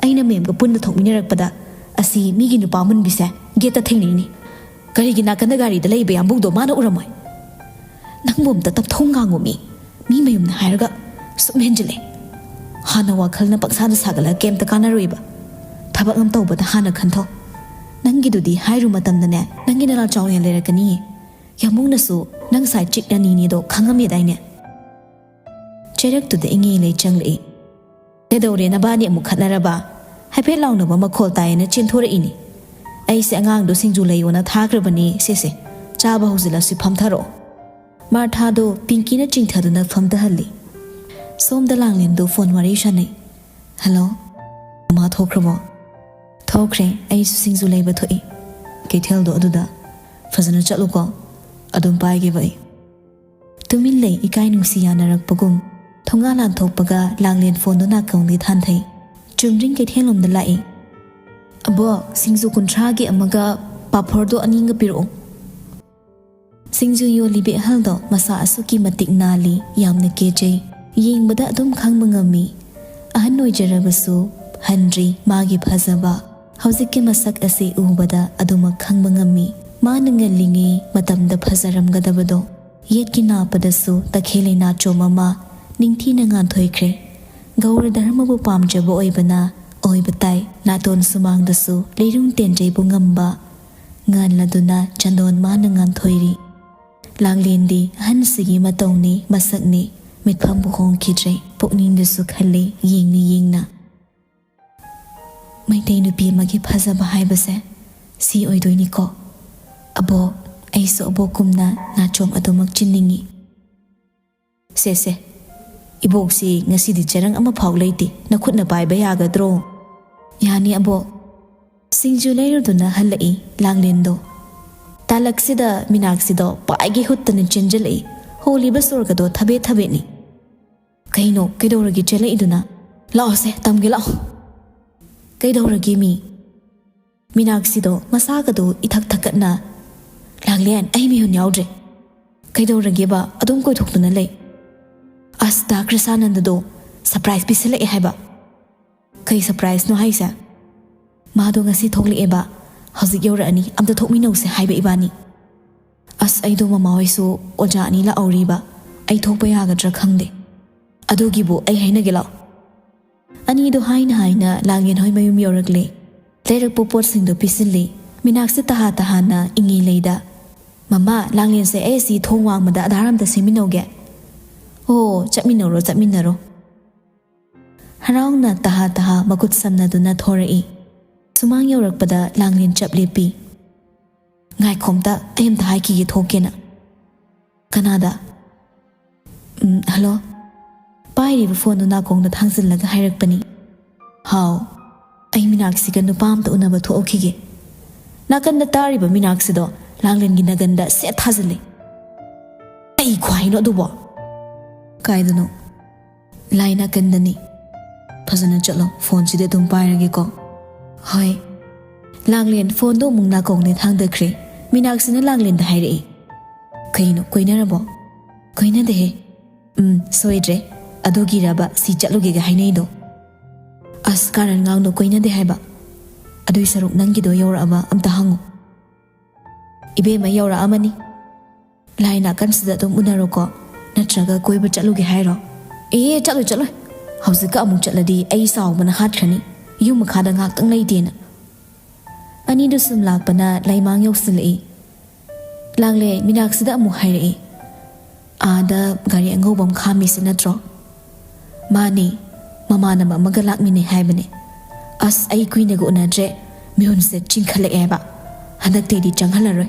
ꯑꯩꯅ ꯃꯦꯝꯒ ꯄꯨꯟꯅ ꯊꯣꯛꯃꯤꯟꯅꯔꯛꯄꯗ ꯑꯁꯤ ꯃꯤꯒꯤ ꯅꯨꯄꯥ ꯃꯨꯟꯕꯤꯁꯦ ꯒꯦꯠꯇ ꯊꯦꯡꯅꯩꯅꯤ꯫ ꯀꯔꯤꯒꯤ ꯅꯥꯀꯟꯗ ꯒꯥꯔꯤꯗ ꯂꯩꯕ ꯌꯥꯝꯕꯨꯡꯗꯣ ꯃꯥꯅ ꯎꯔꯝꯃꯣꯏ?" "ꯅꯪꯕꯨ ꯑꯝꯇ ꯇꯞꯊꯣꯛ ꯉꯥꯡꯉꯣ ꯃꯤ꯫ ꯃꯤ ꯃꯌꯨꯝꯅ ꯍꯥꯏꯔꯒ ꯁꯨꯝ ꯍꯦꯟꯖꯤꯜꯂꯦ꯫ ꯍꯥꯟꯅ ꯋꯥꯈꯜꯅ ꯄꯪꯁꯥꯗ ꯁꯥꯒꯠꯂꯒ ꯀꯩꯝꯇ ꯀꯥꯟꯅꯔꯣꯏꯕ꯫ ꯊꯕꯛ ꯑꯃ ꯇꯧꯕꯗ ꯍꯥꯟꯅ ꯈꯟꯊꯣꯛ꯫ ꯅꯪꯒꯤꯗꯨꯗꯤ ꯍꯥꯏꯔꯨ ꯃꯇꯝꯗꯅꯦ, ꯅꯪꯒꯤ ꯅꯅꯥꯎ ꯆꯥꯎꯅ ꯂꯩꯔꯛꯀꯅꯤꯌꯦ꯫ ꯌꯥꯝꯕꯨꯡꯅꯁꯨ ꯅꯪ ꯁꯥꯏ ꯆꯤꯛ ꯑꯅꯤꯅꯦꯗꯣ ꯈꯪꯉꯝꯃꯦꯗꯥꯏꯅꯦ?" ꯆꯩꯔꯛꯇꯨꯗ ꯏꯉꯦ ꯂꯩ ꯆꯪꯂꯛꯏ꯫ "ꯀꯩꯗꯧꯔꯦ, ꯅꯕꯥꯅꯤ ꯑꯃꯨꯛ ꯈꯠꯅꯔꯕ? ꯍꯥꯏꯐꯦꯠ ꯂꯥꯎꯅꯕ ꯃꯈꯣꯜ ꯇꯥꯏꯌꯦꯅ ꯆꯦꯟꯊꯣꯔꯛꯏꯅꯤ꯫ ꯑꯩꯁꯦ ꯑꯉꯥꯡꯗꯣ ꯁꯤꯡꯖꯨ ꯂꯩꯌꯣꯅ ꯊꯥꯈ꯭ꯔꯕꯅꯤ, ꯁꯦꯁꯦ, ꯆꯥꯕ ꯍꯧꯖꯤꯜꯂꯁꯤ, ꯐꯝꯊꯔꯛꯑꯣ꯫" ꯃꯥꯔꯊꯥꯗꯣ ꯄꯤꯡꯀꯤꯅ ꯆꯤꯡꯊꯗꯨꯅ ꯐꯝꯊꯍꯜꯂꯤ꯫ ꯁꯣꯝꯗ ꯂꯥꯡꯂꯦꯟꯗꯣ ꯐꯣꯟ ꯋꯥꯔꯤ ꯁꯥꯟꯅꯩ꯫ "ꯍꯜꯂꯣ, ꯃꯃꯥ ꯊꯣꯛꯈ꯭ꯔꯕꯣ?" "ꯊꯣꯛꯈ꯭ꯔꯦ, ꯑꯩꯁꯨ ꯁꯤꯡꯖꯨ ꯂꯩꯕ ꯊꯣꯛꯏ ꯀꯩꯊꯦꯜꯗꯣ ꯑꯗꯨꯗ꯫ ꯐꯖꯅ ꯆꯠꯂꯨꯀꯣ, ꯑꯗꯨꯝ ꯄꯥꯏꯒꯦꯕ ꯑꯩ꯫" ꯇꯨꯃꯤꯟ ꯂꯩ, ꯏꯀꯥꯏ ꯅꯨꯡꯁꯤ ꯌꯥꯅꯔꯛꯄꯒꯨꯝ꯫ ꯊꯣꯡꯒꯥꯜ ꯂꯥꯟꯊꯣꯛꯄꯒ ꯂꯥꯡꯂꯦꯟ ꯐꯣꯟꯗꯣ ꯅꯥꯀꯣꯡꯗꯤ ꯊꯥꯟꯊꯩ꯫ ꯆꯨꯝꯗ꯭ꯔꯤꯡ ꯀꯩꯊꯦꯜꯂꯣꯝꯗ ꯂꯥꯛꯏ꯫ "ꯑꯕꯣꯛ, ꯁꯤꯡꯖꯨ ꯀꯨꯟꯊ꯭ꯔꯥꯒꯤ ꯑꯃꯒ ꯄꯥꯐꯣꯔꯗꯣ ꯑꯅꯤꯒ ꯄꯤꯔꯛꯑꯣ꯫" ꯁꯤꯡꯖꯨ ꯌꯣꯜꯂꯤꯕꯤ ꯑꯍꯜꯗꯣ ꯃꯁꯥ ꯑꯁꯨꯛꯀꯤ ꯃꯇꯤꯛ ꯅꯥꯜꯂꯤ, ꯌꯥꯝꯅ ꯀꯦꯖꯩ꯫ ꯌꯦꯡꯕꯗ ꯑꯗꯨꯝ ꯈꯪꯕ ꯉꯝꯃꯤ꯫ ꯑꯍꯟ ꯑꯣꯏꯖꯔꯕꯁꯨ ꯍꯟꯗ꯭ꯔꯤ ꯃꯥꯒꯤ ꯐꯖꯕ꯫ ꯍꯧꯖꯤꯛꯀꯤ ꯃꯁꯛ ꯑꯁꯤ ꯎꯕꯗ ꯑꯗꯨꯃꯛ ꯈꯪꯕ ꯉꯝꯃꯤ꯫ ꯃꯥꯅ ꯉꯜꯂꯤꯉꯩ ꯃꯇꯝꯗ ꯐꯖꯔꯝꯒꯗꯕꯗꯣ꯫ ꯌꯦꯠꯀꯤ ꯅꯥꯄꯗꯁꯨ ꯇꯈꯦꯜ ꯂꯩꯅꯥꯆꯣꯝ ꯑꯃ ꯅꯤꯡꯊꯤꯅ ꯉꯥꯟꯊꯣꯏꯈ꯭ꯔꯦ꯫ ꯒꯧꯔ ꯙꯔꯃꯕꯨ ꯄꯥꯝꯖꯕ ꯑꯣꯏꯕꯅ ꯑꯣꯏꯕ ꯇꯥꯏ꯫ ꯅꯥꯇꯣꯟ ꯁꯨꯃꯥꯡꯗꯁꯨ ꯂꯩꯔꯨꯡ ꯇꯦꯟꯖꯩꯕꯨ ꯉꯝꯕ ꯉꯥꯜꯂꯗꯨꯅ ꯆꯟꯗꯣꯟ ꯃꯥꯅ ꯉꯥꯟꯊꯣꯏꯔꯤ꯫ ꯂꯥꯡꯂꯦꯟꯗꯤ ꯑꯍꯟꯁꯤꯒꯤ ꯃꯇꯧꯅꯤ, ꯃꯁꯛꯅꯤ, ꯃꯤꯠꯐꯝꯕꯨ ꯍꯣꯡꯈꯤꯗ꯭ꯔꯦ꯫ ꯄꯨꯛꯅꯤꯡꯗꯁꯨ ꯈꯜꯂꯤ, ꯌꯦꯡꯅ ꯌꯦꯡꯅ꯫ "ꯃꯩꯇꯩ ꯅꯨꯄꯤ ꯑꯃꯒꯤ ꯐꯖꯕ ꯍꯥꯏꯕꯁꯦ ꯁꯤ ꯑꯣꯏꯗꯣꯏꯅꯤꯀꯣ꯫ ꯑꯕꯣꯛ, ꯑꯩꯁꯨ ꯑꯕꯣꯛꯀꯨꯝꯅ ꯅꯥꯆꯣꯝ ꯑꯗꯨꯃꯛ ꯆꯤꯟꯅꯤꯡꯏ꯫" "ꯁꯦ, ꯁꯦ, ꯏꯕꯣꯛꯁꯤ ꯉꯁꯤꯗꯤ ꯆꯔꯪ ꯑꯃꯐꯥꯎ ꯂꯩꯇꯦ, ꯅꯈꯨꯠꯅ ꯄꯥꯏꯕ ꯌꯥꯒꯗ꯭ꯔꯣ?" "ꯌꯥꯅꯤ, ꯑꯕꯣꯛ꯫" ꯁꯤꯡꯖꯨ ꯂꯩꯔꯨꯗꯨꯅ ꯍꯜꯂꯛꯏ ꯂꯥꯡꯂꯦꯟꯗꯣ꯫ ꯇꯥꯂꯛꯁꯤꯗ ꯃꯤꯅꯥꯛꯁꯤꯗꯣ ꯄꯥꯏꯒꯩ ꯍꯨꯠꯇꯅ ꯆꯦꯟꯖꯜꯂꯛꯏ꯫ ꯍꯣꯜꯂꯤꯕ ꯁꯣꯔꯒꯗꯣ ꯊꯕꯦꯠ ꯊꯕꯦꯠꯅꯤ꯫ "ꯀꯩꯅꯣ, ꯀꯩꯗꯧꯔꯒꯦ ꯆꯦꯜꯂꯛꯏꯗꯨꯅ? ꯂꯥꯛꯑꯣꯁꯦ, ꯇꯝꯒꯦ ꯂꯥꯛꯑꯣ꯫" "ꯀꯩꯗꯧꯔꯒꯦ ꯃꯤ?" ꯃꯤꯅꯥꯛꯁꯤꯗꯣ ꯃꯁꯥꯒꯗꯣ ꯏꯊꯛ ꯊꯛꯀꯠꯅ, "ꯂꯥꯡꯂꯦꯟ, ꯑꯩ ꯃꯤꯍꯨꯟ ꯌꯥꯎꯗ꯭ꯔꯦ꯫" "ꯀꯩꯗꯧꯔꯒꯦꯕ? ꯑꯗꯨꯝ ꯀꯣꯏꯊꯣꯛꯇꯨꯅ ꯂꯩ꯫" "ꯑꯁ, ꯗꯥ ꯀ꯭ꯔꯤꯁꯥꯅꯟꯗꯗꯣ ꯁꯔꯄ꯭ꯔꯥꯏꯖ ꯄꯤꯁꯜꯂꯛꯑꯦ ꯍꯥꯏꯕ꯫" "ꯀꯩ ꯁꯔꯄ꯭ꯔꯥꯏꯖꯅꯣ ꯍꯥꯏꯁꯦ?" "ꯃꯥꯗꯣ ꯉꯁꯤ ꯊꯣꯛꯂꯛꯑꯦꯕ, ꯍꯧꯖꯤꯛ ꯌꯧꯔꯛꯑꯅꯤ, ꯑꯝꯇ ꯊꯣꯛꯃꯤꯟꯅꯧꯁꯦ ꯍꯥꯏꯕ ꯏꯕꯥꯅꯤ꯫" "ꯑꯁ, ꯑꯩꯗꯣ ꯃꯃꯥ ꯍꯣꯏꯁꯨ ꯑꯣꯖꯥ ꯑꯅꯤ ꯂꯥꯛꯍꯧꯔꯤꯕ, ꯑꯩ ꯊꯣꯛꯄ ꯌꯥꯒꯗ꯭ꯔꯥ ꯈꯪꯗꯦ꯫" "ꯑꯗꯨꯒꯤꯕꯨ ꯑꯩ ꯍꯥꯏꯅꯒꯦ ꯂꯥꯛꯑꯣ꯫" ꯑꯅꯤꯗꯣ ꯍꯥꯏꯅ ꯍꯥꯏꯅ ꯂꯥꯡꯂꯦꯟ ꯍꯣꯏ ꯃꯌꯨꯝ ꯌꯧꯔꯛꯂꯦ꯫ ꯂꯩꯔꯛꯄ ꯄꯣꯠꯁꯤꯡꯗꯣ ꯄꯤꯁꯤꯜꯂꯤ꯫ ꯃꯤꯅꯥꯛꯁꯤ ꯇꯍꯥ ꯇꯍꯥꯅ ꯏꯉꯤ ꯂꯩꯗ, "ꯃꯃꯥ, ꯂꯥꯡꯂꯦꯟꯁꯦ ꯑꯩ ꯑꯁꯤ ꯊꯣꯡ ꯋꯥꯡꯃꯗ ꯑꯙꯥꯔ ꯑꯝꯇ ꯁꯦꯝꯃꯤꯟꯅꯧꯒꯦ꯫" "ꯑꯣ, ꯆꯠꯃꯤꯟꯅꯔꯣ, ꯆꯠꯃꯤꯟꯅꯔꯣ꯫" ꯍꯔꯥꯎꯅ ꯇꯍꯥ ꯇꯍꯥ ꯃꯈꯨꯠ ꯁꯝꯅꯗꯨꯅ ꯊꯣꯔꯛꯏ꯫ ꯁꯨꯃꯥꯡ ꯌꯧꯔꯛꯄꯗ ꯂꯥꯡꯂꯦꯟ ꯆꯞ ꯂꯦꯞꯄꯤ꯫ "ꯉꯥꯏꯈꯣꯝꯇ, ꯑꯩ ꯑꯝꯇ ꯍꯥꯏꯈꯤꯒꯦ, ꯊꯣꯛꯀꯦꯅ꯫" "ꯀꯅꯥꯗ?" "ꯎꯝ, ꯍꯜꯂꯣ꯫" ꯄꯥꯏꯔꯤꯕ ꯐꯣꯟꯗꯨ ꯅꯥꯀꯣꯡꯗ ꯊꯥꯡꯖꯤꯜꯂꯒ ꯍꯥꯏꯔꯛꯄꯅꯤ꯫ "ꯍꯥꯎ, ꯑꯩ ꯃꯤꯅꯥꯛꯁꯤꯒ ꯅꯨꯄꯥ ꯑꯝꯇ ꯎꯅꯕ ꯊꯣꯛꯎꯈꯤꯒꯦ꯫" ꯅꯥꯀꯟꯗ ꯇꯥꯔꯤꯕ ꯃꯤꯅꯥꯛꯁꯤꯗꯣ ꯂꯥꯡꯂꯦꯟꯒꯤ ꯅꯥꯒꯟꯗ ꯁꯦꯠ ꯊꯥꯖꯤꯜꯂꯤ꯫ "ꯀꯩ ꯈ꯭ꯋꯥꯏꯅꯣ ꯑꯗꯨꯕꯣ?" "ꯀꯥꯏꯗꯅꯣ?" "ꯂꯥꯏ ꯅꯥꯀꯟꯗꯅꯤ꯫" "ꯐꯖꯅ ꯆꯠꯂꯣ, ꯐꯣꯟꯁꯤꯗꯤ ꯑꯗꯨꯝ ꯄꯥꯏꯔꯒꯦꯀꯣ꯫" "ꯍꯣꯏ꯫" ꯂꯥꯡꯂꯦꯟ ꯐꯣꯟꯗꯣ ꯑꯃꯨꯛ ꯅꯥꯀꯣꯡꯗ ꯊꯥꯡꯗꯈ꯭ꯔꯦ꯫ ꯃꯤꯅꯥꯛꯁꯤꯅ ꯂꯥꯡꯂꯦꯟꯗ ꯍꯥꯏꯔꯛꯏ꯫ "ꯀꯩꯅꯣ, ꯀꯣꯏꯅꯔꯕꯣ?" "ꯀꯣꯏꯅꯗꯦꯍꯦ꯫" "ꯎꯝ, ꯁꯣꯏꯗ꯭ꯔꯦ꯫ ꯑꯗꯨꯒꯤꯔꯕ ꯁꯤ ꯆꯠꯂꯨꯒꯦꯒ ꯍꯥꯏꯅꯩꯗꯣ?" "ꯑꯁ, ꯀꯥꯔꯟ ꯉꯥꯡꯅꯨ, ꯀꯣꯏꯅꯗꯦ ꯍꯥꯏꯕ꯫ ꯑꯗꯨꯏ ꯁꯔꯨꯛ ꯅꯪꯒꯤꯗꯣ ꯌꯧꯔꯛꯑꯕ ꯑꯝꯇ ꯍꯪꯉꯨ꯫" "ꯏꯕꯦꯝꯃ, ꯌꯧꯔꯛꯑꯃꯅꯤ꯫ ꯂꯥꯏ ꯅꯥꯀꯟꯁꯤꯗ ꯑꯗꯨꯝ ꯎꯅꯔꯣꯀꯣ, ꯅꯠꯇ꯭ꯔꯒ ꯀꯣꯏꯕ ꯆꯠꯂꯨꯒꯦ ꯍꯥꯏꯔꯣ?" "ꯑꯦ, ꯆꯠꯂꯣꯏ, ꯆꯠꯂꯣꯏ꯫ ꯍꯧꯖꯤꯛꯀ ꯑꯃꯨꯛ ꯆꯠꯂꯗꯤ ꯑꯩ ꯆꯥꯎꯕꯅ ꯍꯥꯠꯈ꯭ꯔꯅꯤ꯫ ꯌꯨꯝ ꯃꯈꯥꯗ ꯉꯥꯛꯇꯪ ꯂꯩꯇꯦꯅ꯫" ꯑꯅꯤꯗꯨ ꯁꯨꯝ ꯂꯥꯛꯄꯅ ꯂꯩꯃꯥꯡ ꯌꯧꯁꯤꯜꯂꯛꯏ꯫ ꯂꯥꯡꯂꯦ ꯃꯤꯅꯥꯛꯁꯤꯗ ꯑꯃꯨꯛ ꯍꯥꯏꯔꯛꯏ꯫ "ꯑꯥꯗ ꯒꯥꯔꯤ ꯑꯉꯧꯕ ꯑꯃ ꯈꯥꯝꯃꯤꯁꯤ ꯅꯠꯇ꯭ꯔꯣ?" "ꯃꯥꯅꯦ, ꯃꯃꯥꯟꯅꯕ ꯑꯃꯒ ꯂꯥꯛꯃꯤꯟꯅꯩ ꯍꯥꯏꯕꯅꯦ꯫ ꯑꯁ, ꯑꯩ ꯀꯨꯏꯅꯒ ꯎꯅꯗ꯭ꯔꯦ, ꯃꯤꯍꯨꯟꯁꯦ ꯆꯤꯡꯈꯠꯂꯛꯑꯦꯕ꯫ ꯍꯟꯗꯛꯇꯩꯗꯤ ꯆꯪꯍꯜꯂꯔꯣꯏ꯫"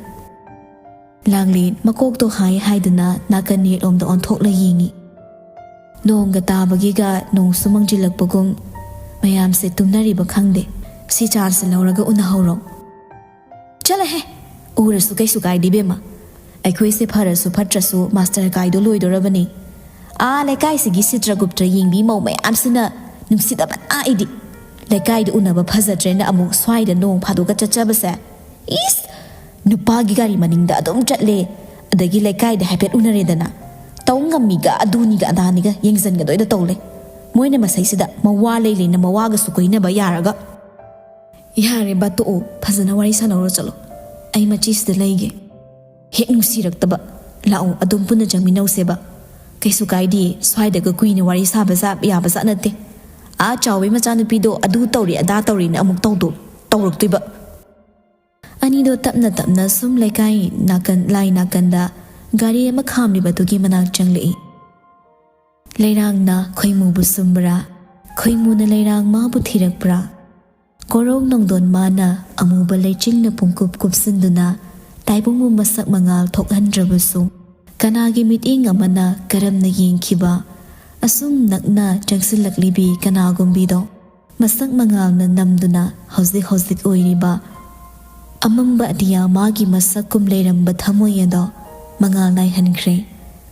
ꯂꯥꯡꯂꯦꯟ ꯃꯀꯣꯛꯇꯣ ꯍꯥꯏ ꯍꯥꯏꯗꯨꯅ ꯅꯥꯀꯟ ꯌꯦꯠꯂꯣꯝꯗ ꯑꯣꯟꯊꯣꯛꯂ ꯌꯦꯡꯉꯤ꯫ ꯅꯣꯡꯒ ꯇꯥꯕꯒꯤꯒ ꯅꯣꯡꯁꯨ ꯃꯪꯖꯤꯜꯂꯛꯄꯒꯨꯝ ꯃꯌꯥꯝꯁꯦ ꯇꯨꯝꯅꯔꯤꯕ ꯈꯪꯗꯦ꯫ ꯁꯤ ꯆꯥꯟꯁꯁꯦ ꯂꯧꯔꯒ ꯎꯅꯍꯧꯔꯣ꯫ "ꯆꯠꯂꯍꯦ, ꯎꯔꯁꯨ ꯀꯩꯁꯨ ꯀꯥꯏꯗꯦ ꯏꯕꯦꯝꯃ꯫ ꯑꯩꯈꯣꯏꯁꯦ ꯐꯔꯁꯨ ꯐꯠꯇ꯭ꯔꯁꯨ ꯃꯥꯁꯇꯔ ꯀꯥꯏꯗꯣ ꯂꯣꯏꯗꯣꯔꯕꯅꯤ꯫ ꯑꯥ ꯂꯩꯀꯥꯏꯁꯤꯒꯤ ꯁꯤꯇ꯭ꯔꯒꯨꯞꯇ ꯌꯦꯡꯕꯤ ꯃꯧ ꯃꯌꯥꯝꯁꯤꯅ ꯅꯨꯡꯁꯤꯗꯕꯅ ꯑꯩꯗꯤ꯫ ꯂꯩꯀꯥꯏꯗ ꯎꯅꯕ ꯐꯖꯗ꯭ꯔꯦꯅ ꯑꯃꯨꯛ ꯁ꯭ꯋꯥꯏꯗ ꯅꯣꯡ ꯐꯥꯗꯣꯛꯀ ꯆꯠꯆꯕꯁꯦ꯫ ꯏꯁ! ꯅꯨꯄꯥꯒꯤ ꯒꯥꯔꯤ ꯃꯅꯤꯡꯗ ꯑꯗꯨꯝ ꯆꯠꯂꯦ, ꯑꯗꯒꯤ ꯂꯩꯀꯥꯏꯗ ꯍꯥꯏꯐꯦꯠ ꯎꯅꯔꯦꯗꯅ꯫ ꯇꯧ ꯉꯝꯃꯤꯒ ꯑꯗꯨꯅꯤꯒ ꯑꯗꯥꯅꯤꯒ ꯌꯦꯡꯁꯤꯟꯒꯗꯣꯏꯗ ꯇꯧ ꯂꯩ꯫ ꯃꯣꯏꯅ ꯃꯁꯩꯁꯤꯗ ꯃꯋꯥ ꯂꯩ ꯂꯩꯅ ꯃꯋꯥꯒꯁꯨ ꯀꯣꯏꯅꯕ ꯌꯥꯔꯒ꯫" "ꯌꯥꯔꯦ ꯕꯥ, ꯇꯣꯛꯑꯣ, ꯐꯖꯅ ꯋꯥꯔꯤ ꯁꯥꯟꯅꯧꯔꯣ, ꯆꯠꯂꯣ꯫ ꯑꯩ ꯃꯆꯤꯁꯤꯗ ꯂꯩꯒꯦ꯫" "ꯍꯦꯛ ꯅꯨꯡꯁꯤꯔꯛꯇꯕ꯫ ꯂꯥꯛꯑꯣ, ꯑꯗꯨꯝ ꯄꯨꯟꯅ ꯆꯪꯃꯤꯟꯅꯧꯁꯦꯕ꯫" "ꯀꯩꯁꯨ ꯀꯥꯏꯗꯦ, ꯁ꯭ꯋꯥꯏꯗꯒ ꯀꯨꯏꯅ ꯋꯥꯔꯤ ꯁꯥꯕ ꯖꯥ-, ꯌꯥꯕ ꯖꯥꯠ ꯅꯠꯇꯦ꯫ ꯑꯥ ꯆꯥꯎꯕꯩ ꯃꯆꯥꯅꯨꯄꯤꯗꯣ ꯑꯗꯨ ꯇꯧꯔꯤ ꯑꯗꯥ ꯇꯧꯔꯤꯅ ꯑꯃꯨꯛ ꯇꯧꯗꯣ-, ꯇꯧꯔꯛꯇꯣꯏꯕ꯫" ꯑꯅꯤꯗꯣ ꯇꯞꯅ ꯇꯞꯅ ꯁꯨꯝ ꯂꯩꯀꯥꯏ ꯅꯥꯀꯟ, ꯂꯥꯏ ꯅꯥꯀꯟꯗ ꯒꯥꯔꯤ ꯑꯃ ꯈꯥꯝꯂꯤꯕꯗꯨꯒꯤ ꯃꯅꯥꯛ ꯆꯪꯂꯛꯏ꯫ ꯂꯩꯔꯥꯡꯅ ꯈꯣꯏꯃꯨꯕꯨ ꯁꯨꯝꯕ꯭ꯔꯥ? ꯈꯣꯏꯃꯨꯅ ꯂꯩꯔꯥꯡ ꯃꯥꯕꯨ ꯊꯤꯔꯛꯄ꯭ꯔꯥ? ꯀꯣꯔꯧ ꯅꯣꯡꯗꯣꯟ ꯃꯥꯅ ꯑꯃꯨꯕ ꯂꯩꯆꯤꯡꯅ ꯄꯨꯡꯀꯨꯞ ꯀꯨꯞꯁꯤꯟꯗꯨꯅ ꯇꯥꯏꯕꯪꯕꯨ ꯃꯁꯛ ꯃꯉꯥꯜ ꯊꯣꯛꯍꯟꯗ꯭ꯔꯕꯁꯨ, ꯀꯅꯥꯒꯤ ꯃꯤꯠꯌꯦꯡ ꯑꯃꯅ ꯀꯔꯝꯅ ꯌꯦꯡꯈꯤꯕ ꯑꯁꯨꯝ ꯅꯛꯅ ꯆꯪꯁꯤꯜꯂꯛꯂꯤꯕꯤ ꯀꯅꯥꯒꯨꯝꯕꯤꯗꯣ ꯃꯁꯛ ꯃꯉꯥꯜꯅ ꯅꯝꯗꯨꯅ ꯍꯧꯖꯤꯛ ꯍꯧꯖꯤꯛ ꯑꯣꯏꯔꯤꯕ ꯑꯃꯝꯕ ꯑꯇꯤꯌꯥ ꯃꯥꯒꯤ ꯃꯁꯛ ꯀꯨꯝ ꯂꯩꯔꯝꯕ ꯊꯃꯣꯏ ꯑꯗꯣ ꯃꯉꯥꯜ ꯅꯥꯏꯍꯟꯈ꯭ꯔꯦ꯫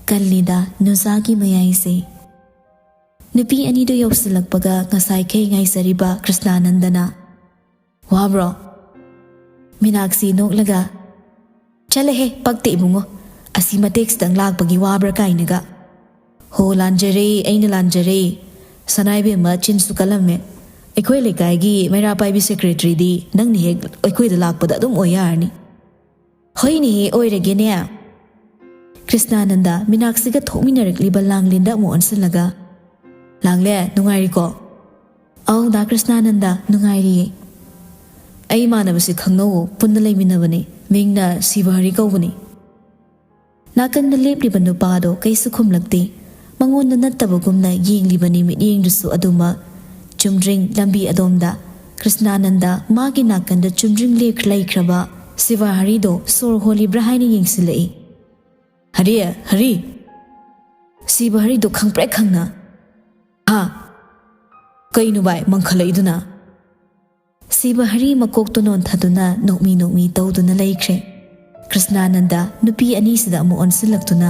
ꯀꯜꯂꯤꯗ ꯅꯨꯖꯥꯒꯤ ꯃꯌꯥꯏꯁꯦ꯫ ꯅꯨꯄꯤ ꯑꯅꯤꯗꯨ ꯌꯧꯁꯤꯜꯂꯛꯄꯒ ꯉꯁꯥꯏꯈꯩ ꯉꯥꯏꯖꯔꯤꯕ ꯀ꯭ꯔꯤꯁꯅꯥꯅꯟꯗꯅ, "ꯋꯥꯕ꯭ꯔꯣ?" ꯃꯤꯅꯥꯛꯁꯤ ꯅꯣꯛꯂꯒ, "ꯆꯠꯂꯍꯦ, ꯄꯛꯇꯦ ꯏꯕꯨꯡꯉꯣ, ꯑꯁꯤ ꯃꯇꯦꯛꯁꯤꯗꯪ ꯂꯥꯛꯄꯒꯤ ꯋꯥꯕ꯭ꯔꯥ ꯀꯥꯏꯅꯒ꯫ ꯍꯣ, ꯂꯥꯟꯖꯔꯦ, ꯑꯩꯅ ꯂꯥꯟꯖꯔꯦ꯫ ꯁꯅꯥꯏꯕꯦꯝꯃ ꯆꯤꯟꯁꯨ ꯀꯜꯂꯝꯃꯦ꯫ ꯑꯩꯈꯣꯏ ꯂꯩꯀꯥꯏꯒꯤ ꯃꯩꯔꯥ ꯄꯥꯏꯕꯤ ꯁꯦꯀ꯭ꯔꯦꯇꯔꯤꯗꯤ ꯅꯪꯅ ꯍꯦꯛ ꯑꯩꯈꯣꯏꯗ ꯂꯥꯛꯄꯗ ꯑꯗꯨꯝ ꯑꯣꯏ ꯌꯥꯔꯅꯤ꯫" "ꯍꯣꯏꯅꯦꯍꯦ, ꯑꯣꯏꯔꯒꯦꯅꯦ꯫" ꯀ꯭ꯔꯤꯁꯅꯥꯅꯟꯗ ꯃꯤꯅꯥꯛꯁꯤꯒ ꯊꯣꯛꯃꯤꯟꯅꯔꯛꯂꯤꯕ ꯂꯥꯡꯂꯦꯟꯗ ꯑꯃꯨꯛ ꯑꯣꯟꯁꯤꯜꯂꯒ, "ꯂꯥꯡꯂꯦ, ꯅꯨꯡꯉꯥꯏꯔꯤꯀꯣ?" "ꯑꯧ, ꯗꯥ ꯀ꯭ꯔꯤꯁꯅꯥꯅꯟꯗ, ꯅꯨꯡꯉꯥꯏꯔꯤꯌꯦ꯫" "ꯑꯩ ꯏꯃꯥꯟꯅꯕꯁꯤ ꯈꯪꯅꯧꯋꯣ, ꯄꯨꯟꯅ ꯂꯩꯃꯤꯟꯅꯕꯅꯤ꯫ ꯃꯤꯡꯅ ꯁꯤꯕꯍꯔꯤ ꯀꯧꯕꯅꯤ꯫" ꯅꯥꯀꯟꯗ ꯂꯦꯞꯂꯤꯕ ꯅꯨꯄꯥꯗꯣ ꯀꯩꯁꯨ ꯈꯨꯝꯂꯛꯇꯦ꯫ ꯃꯉꯣꯟꯗ ꯅꯠꯇꯕꯒꯨꯝꯅ ꯌꯦꯡꯂꯤꯕꯅꯤ ꯃꯤꯠꯌꯦꯡꯗꯨꯁꯨ ꯑꯗꯨꯃꯛ꯫ ꯆꯨꯝꯗ꯭ꯔꯤꯡ ꯂꯝꯕꯤ ꯑꯗꯣꯝꯗ ꯀ꯭ꯔꯤꯁꯅꯥꯅꯟꯗ ꯃꯥꯒꯤ ꯅꯥꯀꯟꯗ ꯆꯨꯝꯗ꯭ꯔꯤꯡ ꯂꯦꯞ-, ꯂꯩꯈ꯭ꯔꯕ ꯁꯤꯕꯍꯔꯤꯗꯣ ꯁꯣꯔ ꯍꯣꯜꯂꯤꯕ꯭ꯔꯥ ꯍꯥꯏꯅ ꯌꯦꯡꯁꯤꯜꯂꯛꯏ꯫ "ꯍꯔꯤ, ꯍꯔꯤ!" ꯁꯤꯕꯍꯔꯤꯗꯣ ꯈꯪꯄ꯭ꯔꯦꯛ ꯈꯪꯅ, "ꯍꯥ? ꯀꯩꯅꯣ ꯚꯥꯏ ꯃꯪꯈꯠꯂꯛꯏꯗꯨꯅ?" ꯁꯤꯕꯍꯔꯤ ꯃꯀꯣꯛꯇꯨ ꯅꯣꯟꯊꯗꯨꯅ ꯅꯣꯛꯃꯤ ꯅꯣꯛꯃꯤ ꯇꯧꯗꯨꯅ ꯂꯩꯈ꯭ꯔꯦ꯫ ꯀ꯭ꯔꯤꯁꯅꯥꯅꯟꯗ ꯅꯨꯄꯤ ꯑꯅꯤꯁꯤꯗ ꯑꯃꯨꯛ ꯑꯣꯟꯁꯤꯜꯂꯛꯇꯨꯅ,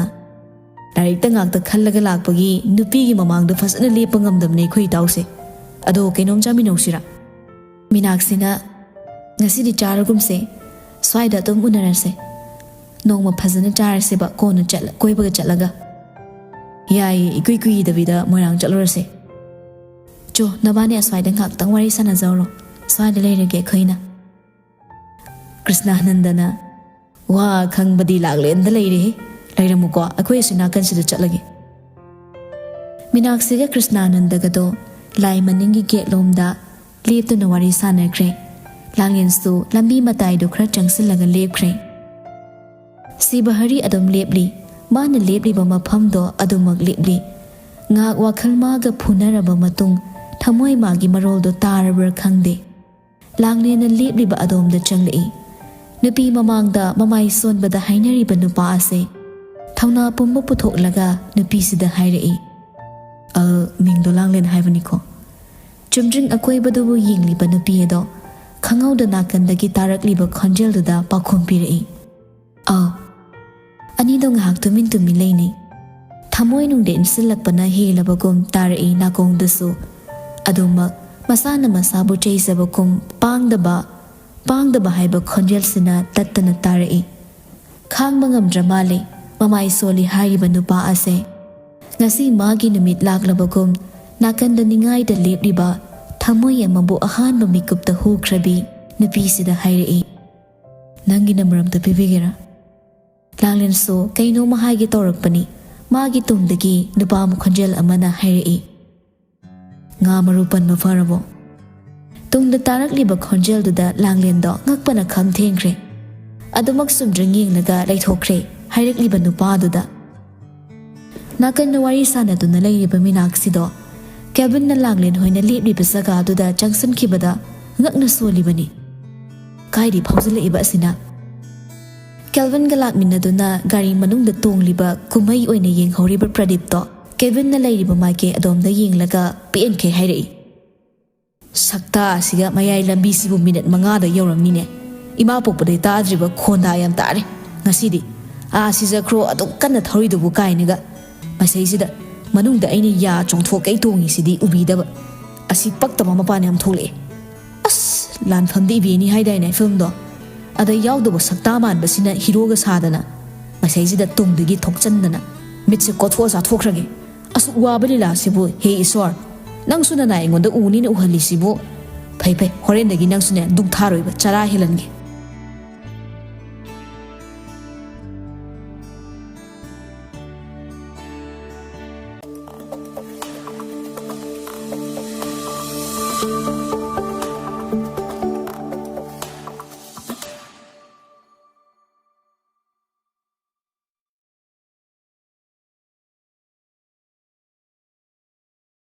"ꯂꯥꯏꯔꯤꯛꯇ ꯉꯥꯛꯇ ꯈꯜꯂꯒ ꯂꯥꯛꯄꯒꯤ ꯅꯨꯄꯤꯒꯤ ꯃꯃꯥꯡꯗ ꯐꯖꯅ ꯂꯦꯞꯄ ꯉꯝꯗꯕꯅꯦ ꯑꯩꯈꯣꯏ ꯏꯇꯥꯎꯁꯦ꯫ ꯑꯗꯣ ꯀꯩꯅꯣꯝ ꯆꯥꯃꯤꯟꯅꯧꯁꯤꯔꯥ?" ꯃꯤꯅꯥꯛꯁꯤꯅ, "ꯉꯁꯤꯗꯤ ꯆꯥꯔꯒꯨꯝꯁꯦ, ꯁ꯭ꯋꯥꯏꯗ ꯑꯗꯨꯝ ꯎꯅꯔꯁꯦ꯫ ꯅꯣꯡꯃ ꯐꯖꯅ ꯆꯥꯔꯁꯦꯕ, ꯀꯣꯟꯅ ꯆꯠꯂ-, ꯀꯣꯏꯕꯒ ꯆꯠꯂꯒ꯫" "ꯌꯥꯏꯌꯦ, ꯏꯀꯨꯏ ꯀꯨꯏꯗꯕꯤꯗ ꯃꯣꯏꯔꯥꯡ ꯆꯠꯂꯨꯔꯁꯦ꯫ ꯆꯣ, ꯅꯕꯥꯅꯤ ꯑꯁ꯭ꯋꯥꯏꯗ ꯉꯥꯛꯇꯪ ꯋꯥꯔꯤ ꯁꯥꯟꯅꯖꯧꯔꯣ, ꯁ꯭ꯋꯥꯏꯗ ꯂꯩꯔꯒꯦ ꯑꯩꯈꯣꯏꯅ꯫" ꯀ꯭ꯔꯤꯁꯅꯥꯅꯟꯗꯅ, "ꯋꯥ ꯈꯪꯕꯗꯤ ꯂꯥꯛꯂꯦꯟꯗ ꯂꯩꯔꯦꯍꯦ꯫ ꯂꯩꯔꯝꯃꯨꯀꯣ, ꯑꯩꯈꯣꯏ ꯑꯁꯤ ꯅꯥꯀꯟꯁꯤꯗ ꯆꯠꯂꯒꯦ꯫" ꯃꯤꯅꯥꯛꯁꯤꯒ ꯀ꯭ꯔꯤꯁꯅꯥꯅꯟꯗꯒꯗꯣ ꯂꯥꯏ ꯃꯅꯤꯡꯒꯤ ꯒꯦꯠꯂꯣꯝꯗ ꯂꯦꯞꯇꯨꯅ ꯋꯥꯔꯤ ꯁꯥꯟꯅꯈ꯭ꯔꯦ꯫ ꯂꯥꯡꯂꯦꯟꯁꯨ ꯂꯝꯕꯤ ꯃꯇꯥꯏꯗꯨ ꯈꯔ ꯆꯪꯁꯤꯜꯂꯒ ꯂꯦꯞꯈ꯭ꯔꯦ꯫ ꯁꯤꯕꯍꯔꯤ ꯑꯗꯨꯝ ꯂꯦꯞꯂꯤ꯫ ꯃꯥꯅ ꯂꯦꯞꯂꯤꯕ ꯃꯐꯝꯗꯣ ꯑꯗꯨꯃꯛ ꯂꯦꯞꯂꯤ꯫ ꯉꯥꯏꯍꯥꯛ ꯋꯥꯈꯜ ꯃꯥꯒ ꯐꯨꯅꯔꯕ ꯃꯇꯨꯡ, ꯊꯃꯣꯏ ꯃꯥꯒꯤ ꯃꯔꯣꯜꯗꯣ ꯇꯥꯔꯕ꯭ꯔꯥ ꯈꯪꯗꯦ, ꯂꯥꯡꯂꯦꯟꯅ ꯂꯦꯞꯂꯤꯕ ꯑꯗꯣꯝꯗ ꯆꯪꯂꯛꯏ꯫ ꯅꯨꯄꯤ ꯃꯃꯥꯡꯗ ꯃꯃꯥꯏ ꯁꯣꯟꯕꯗ ꯍꯥꯏꯅꯔꯤꯕ ꯅꯨꯄꯥ ꯑꯁꯦ ꯊꯧꯅꯥ ꯄꯨꯝꯕ ꯄꯨꯊꯣꯛꯂꯒ ꯅꯨꯄꯤꯁꯤꯗ ꯍꯥꯏꯔꯛꯏ, "ꯑ, ꯃꯤꯡꯗꯣ ꯂꯥꯡꯂꯦꯟ ꯍꯥꯏꯕꯅꯤꯀꯣ?" ꯆꯨꯝꯗ꯭ꯔꯤꯡ ꯑꯀꯣꯏꯕꯗꯨꯕꯨ ꯌꯦꯡꯂꯤꯕ ꯅꯨꯄꯤ ꯑꯗꯣ ꯈꯪꯍꯧꯗ ꯅꯥꯀꯟꯗꯒꯤ ꯇꯥꯔꯛꯂꯤꯕ ꯈꯣꯟꯖꯦꯜꯗꯨꯗ ꯄꯥꯎꯈꯨꯝ ꯄꯤꯔꯛꯏ, "ꯑꯥ꯫" ꯑꯅꯤꯗꯣ ꯉꯥꯏꯍꯥꯛ ꯇꯨꯃꯤꯟ ꯇꯨꯃꯤꯟ ꯂꯩꯅꯩ꯫ ꯊꯃꯣꯏꯅꯨꯡꯗ ꯏꯟꯁꯤꯜꯂꯛꯄꯅ ꯍꯦꯜꯂꯕꯒꯨꯝ ꯇꯥꯔꯛꯏ ꯅꯥꯀꯣꯡꯗꯁꯨ꯫ ꯑꯗꯨꯃꯛ ꯃꯁꯥꯅ ꯃꯁꯥꯕꯨ ꯆꯩꯖꯕꯒꯨꯝ ꯄꯥꯡꯗꯕ, ꯄꯥꯡꯗꯕ ꯍꯥꯏꯕ ꯈꯣꯟꯖꯦꯜꯁꯤꯅ ꯇꯠꯇꯅ ꯇꯥꯔꯛꯏ꯫ ꯈꯥꯡꯕ ꯉꯝꯗ꯭ꯔ ꯃꯥꯜꯂꯦ ꯃꯃꯥꯏ ꯁꯣꯜꯂꯤ ꯍꯥꯏꯔꯤꯕ ꯅꯨꯄꯥ ꯑꯁꯦ꯫ ꯉꯁꯤ ꯃꯥꯒꯤ ꯅꯨꯃꯤꯠ ꯂꯥꯛꯂꯕꯒꯨꯝ ꯅꯥꯀꯟꯗ ꯅꯤꯡꯉꯥꯏꯗ ꯂꯦꯞꯂꯤꯕ ꯊꯃꯣꯏ ꯑꯃꯕꯨ ꯑꯍꯥꯟꯕ ꯃꯤꯀꯨꯞꯇ ꯍꯨꯈ꯭ꯔꯕꯤ ꯅꯨꯄꯤꯁꯤꯗ ꯍꯥꯏꯔꯛꯏ, "ꯅꯪꯒꯤ ꯅꯝꯕꯔ ꯑꯝꯇ ꯄꯤꯕꯤꯒꯦꯔꯥ?" ꯂꯥꯡꯂꯦꯟꯁꯨ ꯀꯩꯅꯣꯝꯃ ꯍꯥꯏꯒꯦ ꯇꯧꯔꯛꯄꯅꯤ꯫ ꯃꯥꯒꯤ ꯇꯨꯡꯗꯒꯤ ꯅꯨꯄꯥ ꯑꯃ ꯈꯣꯟꯖꯦꯜ ꯑꯃꯅ ꯍꯥꯏꯔꯛꯏ, "ꯉꯥ ꯃꯔꯨ ꯄꯟꯕ ꯐꯔꯕꯣ?" ꯇꯨꯡꯗ ꯇꯥꯔꯛꯂꯤꯕ ꯈꯣꯟꯖꯦꯜꯗꯨꯗ ꯂꯥꯡꯂꯦꯟꯗꯣ ꯉꯛꯄꯅ ꯈꯝ ꯊꯦꯡꯈ꯭ꯔꯦ꯫ ꯑꯗꯨꯃꯛ ꯆꯨꯝꯗ꯭ꯔꯤꯡ ꯌꯦꯡꯂꯒ ꯂꯩꯊꯣꯛꯈ꯭ꯔꯦ ꯍꯥꯏꯔꯛꯂꯤꯕ ꯅꯨꯄꯥꯗꯨꯗ꯫ ꯅꯥꯀꯟꯗ ꯋꯥꯔꯤ ꯁꯥꯟꯅꯗꯨꯅ ꯂꯩꯔꯤꯕ ꯃꯤꯅꯥꯛꯁꯤꯗꯣ ꯀꯦꯕꯤꯟꯅ ꯂꯥꯡꯂꯦꯟ ꯍꯣꯏꯅ ꯂꯦꯞꯂꯤꯕ ꯖꯒꯥꯗꯨꯗ ꯆꯪꯁꯤꯟꯈꯤꯕꯗ ꯉꯛꯅ ꯁꯣꯜꯂꯤꯕꯅꯤ꯫ ꯀꯥꯏꯗꯤ ꯐꯥꯎꯖꯤꯜꯂꯛꯏꯕ ꯑꯁꯤꯅ? ꯀꯦꯜꯚꯤꯟꯒ ꯂꯥꯛꯃꯤꯟꯅꯗꯨꯅ ꯒꯥꯔꯤ ꯃꯅꯨꯡꯗ ꯇꯣꯡꯂꯤꯕ ꯀꯨꯝꯍꯩ ꯑꯣꯏꯅ ꯌꯦꯡꯍꯧꯔꯤꯕ ꯄ꯭ꯔꯗꯤꯞꯇꯣ ꯀꯦꯕꯤꯟꯅ ꯂꯩꯔꯤꯕ ꯃꯥꯏꯀꯩ ꯑꯗꯣꯝꯗ ꯌꯦꯡꯂꯒ ꯄꯦꯟꯈꯩ ꯍꯥꯏꯔꯛꯏ, "ꯁꯛꯇꯥ ꯑꯁꯤꯒ ꯃꯌꯥꯏ ꯂꯝꯕꯤꯁꯤꯕꯨ ꯃꯤꯅꯠ ꯃꯉꯥꯗ ꯌꯧꯔꯝꯅꯤꯅꯦ꯫ ꯏꯃꯥ ꯄꯣꯛꯄꯗꯩ ꯇꯥꯗ꯭ꯔꯤꯕ ꯈꯣꯟꯗꯥ ꯌꯥꯝ ꯇꯥꯔꯦ ꯉꯁꯤꯗꯤ꯫ ꯑꯥ ꯁꯤꯖꯈ꯭ꯔꯣ ꯑꯗꯨꯛ ꯀꯟꯅ ꯊꯧꯔꯤꯗꯨꯕꯨ ꯀꯥꯏꯅꯒ꯫ ꯃꯁꯩꯁꯤꯗ ꯃꯅꯨꯡꯗ ꯑꯩꯅ ꯌꯥ ꯆꯣꯡꯊꯣꯛꯀꯩ ꯇꯣꯡꯉꯤꯁꯤꯗꯤ ꯎꯕꯤꯗꯕ꯫ ꯑꯁꯤ ꯄꯛꯇꯕ ꯃꯄꯥꯟ ꯌꯥꯝ ꯊꯣꯛꯂꯛꯑꯦ꯫ ꯑꯁ, ꯂꯥꯟꯐꯝꯗꯤ ꯏꯕꯦꯅꯤ ꯍꯥꯏꯗꯥꯏꯅꯦ ꯐꯤꯂꯝꯗꯣ? ꯑꯗ ꯌꯥꯎꯗꯕ ꯁꯛꯇꯥ ꯃꯥꯟꯕꯁꯤꯅ ꯍꯤꯔꯣꯒ ꯁꯥꯗꯅ ꯃꯁꯩꯁꯤꯗ ꯇꯨꯡꯗꯒꯤ ꯊꯣꯛꯆꯟꯗꯅ ꯃꯤꯠꯁꯦ ꯀꯣꯊꯣꯛꯑ ꯆꯥꯊꯣꯛꯈ꯭ꯔꯒꯦ꯫ ꯑꯁꯨꯛ ꯋꯥꯕ ꯂꯤꯂꯥꯁꯤꯕꯨ, ꯍꯦ ꯏꯁꯣꯔ, ꯅꯪꯁꯨ ꯅꯅꯥꯏ ꯑꯩꯉꯣꯟꯗ ꯎꯅꯤꯅ ꯎꯍꯜꯂꯤꯁꯤꯕꯨ꯫ ꯐꯩ ꯐꯩ, ꯍꯣꯔꯦꯟꯗꯒꯤ ꯅꯪꯁꯨꯅꯦ ꯗꯨꯛ ꯊꯥꯔꯣꯏꯕ, ꯆꯔꯥ ꯍꯦꯜꯍꯟꯒꯦ꯫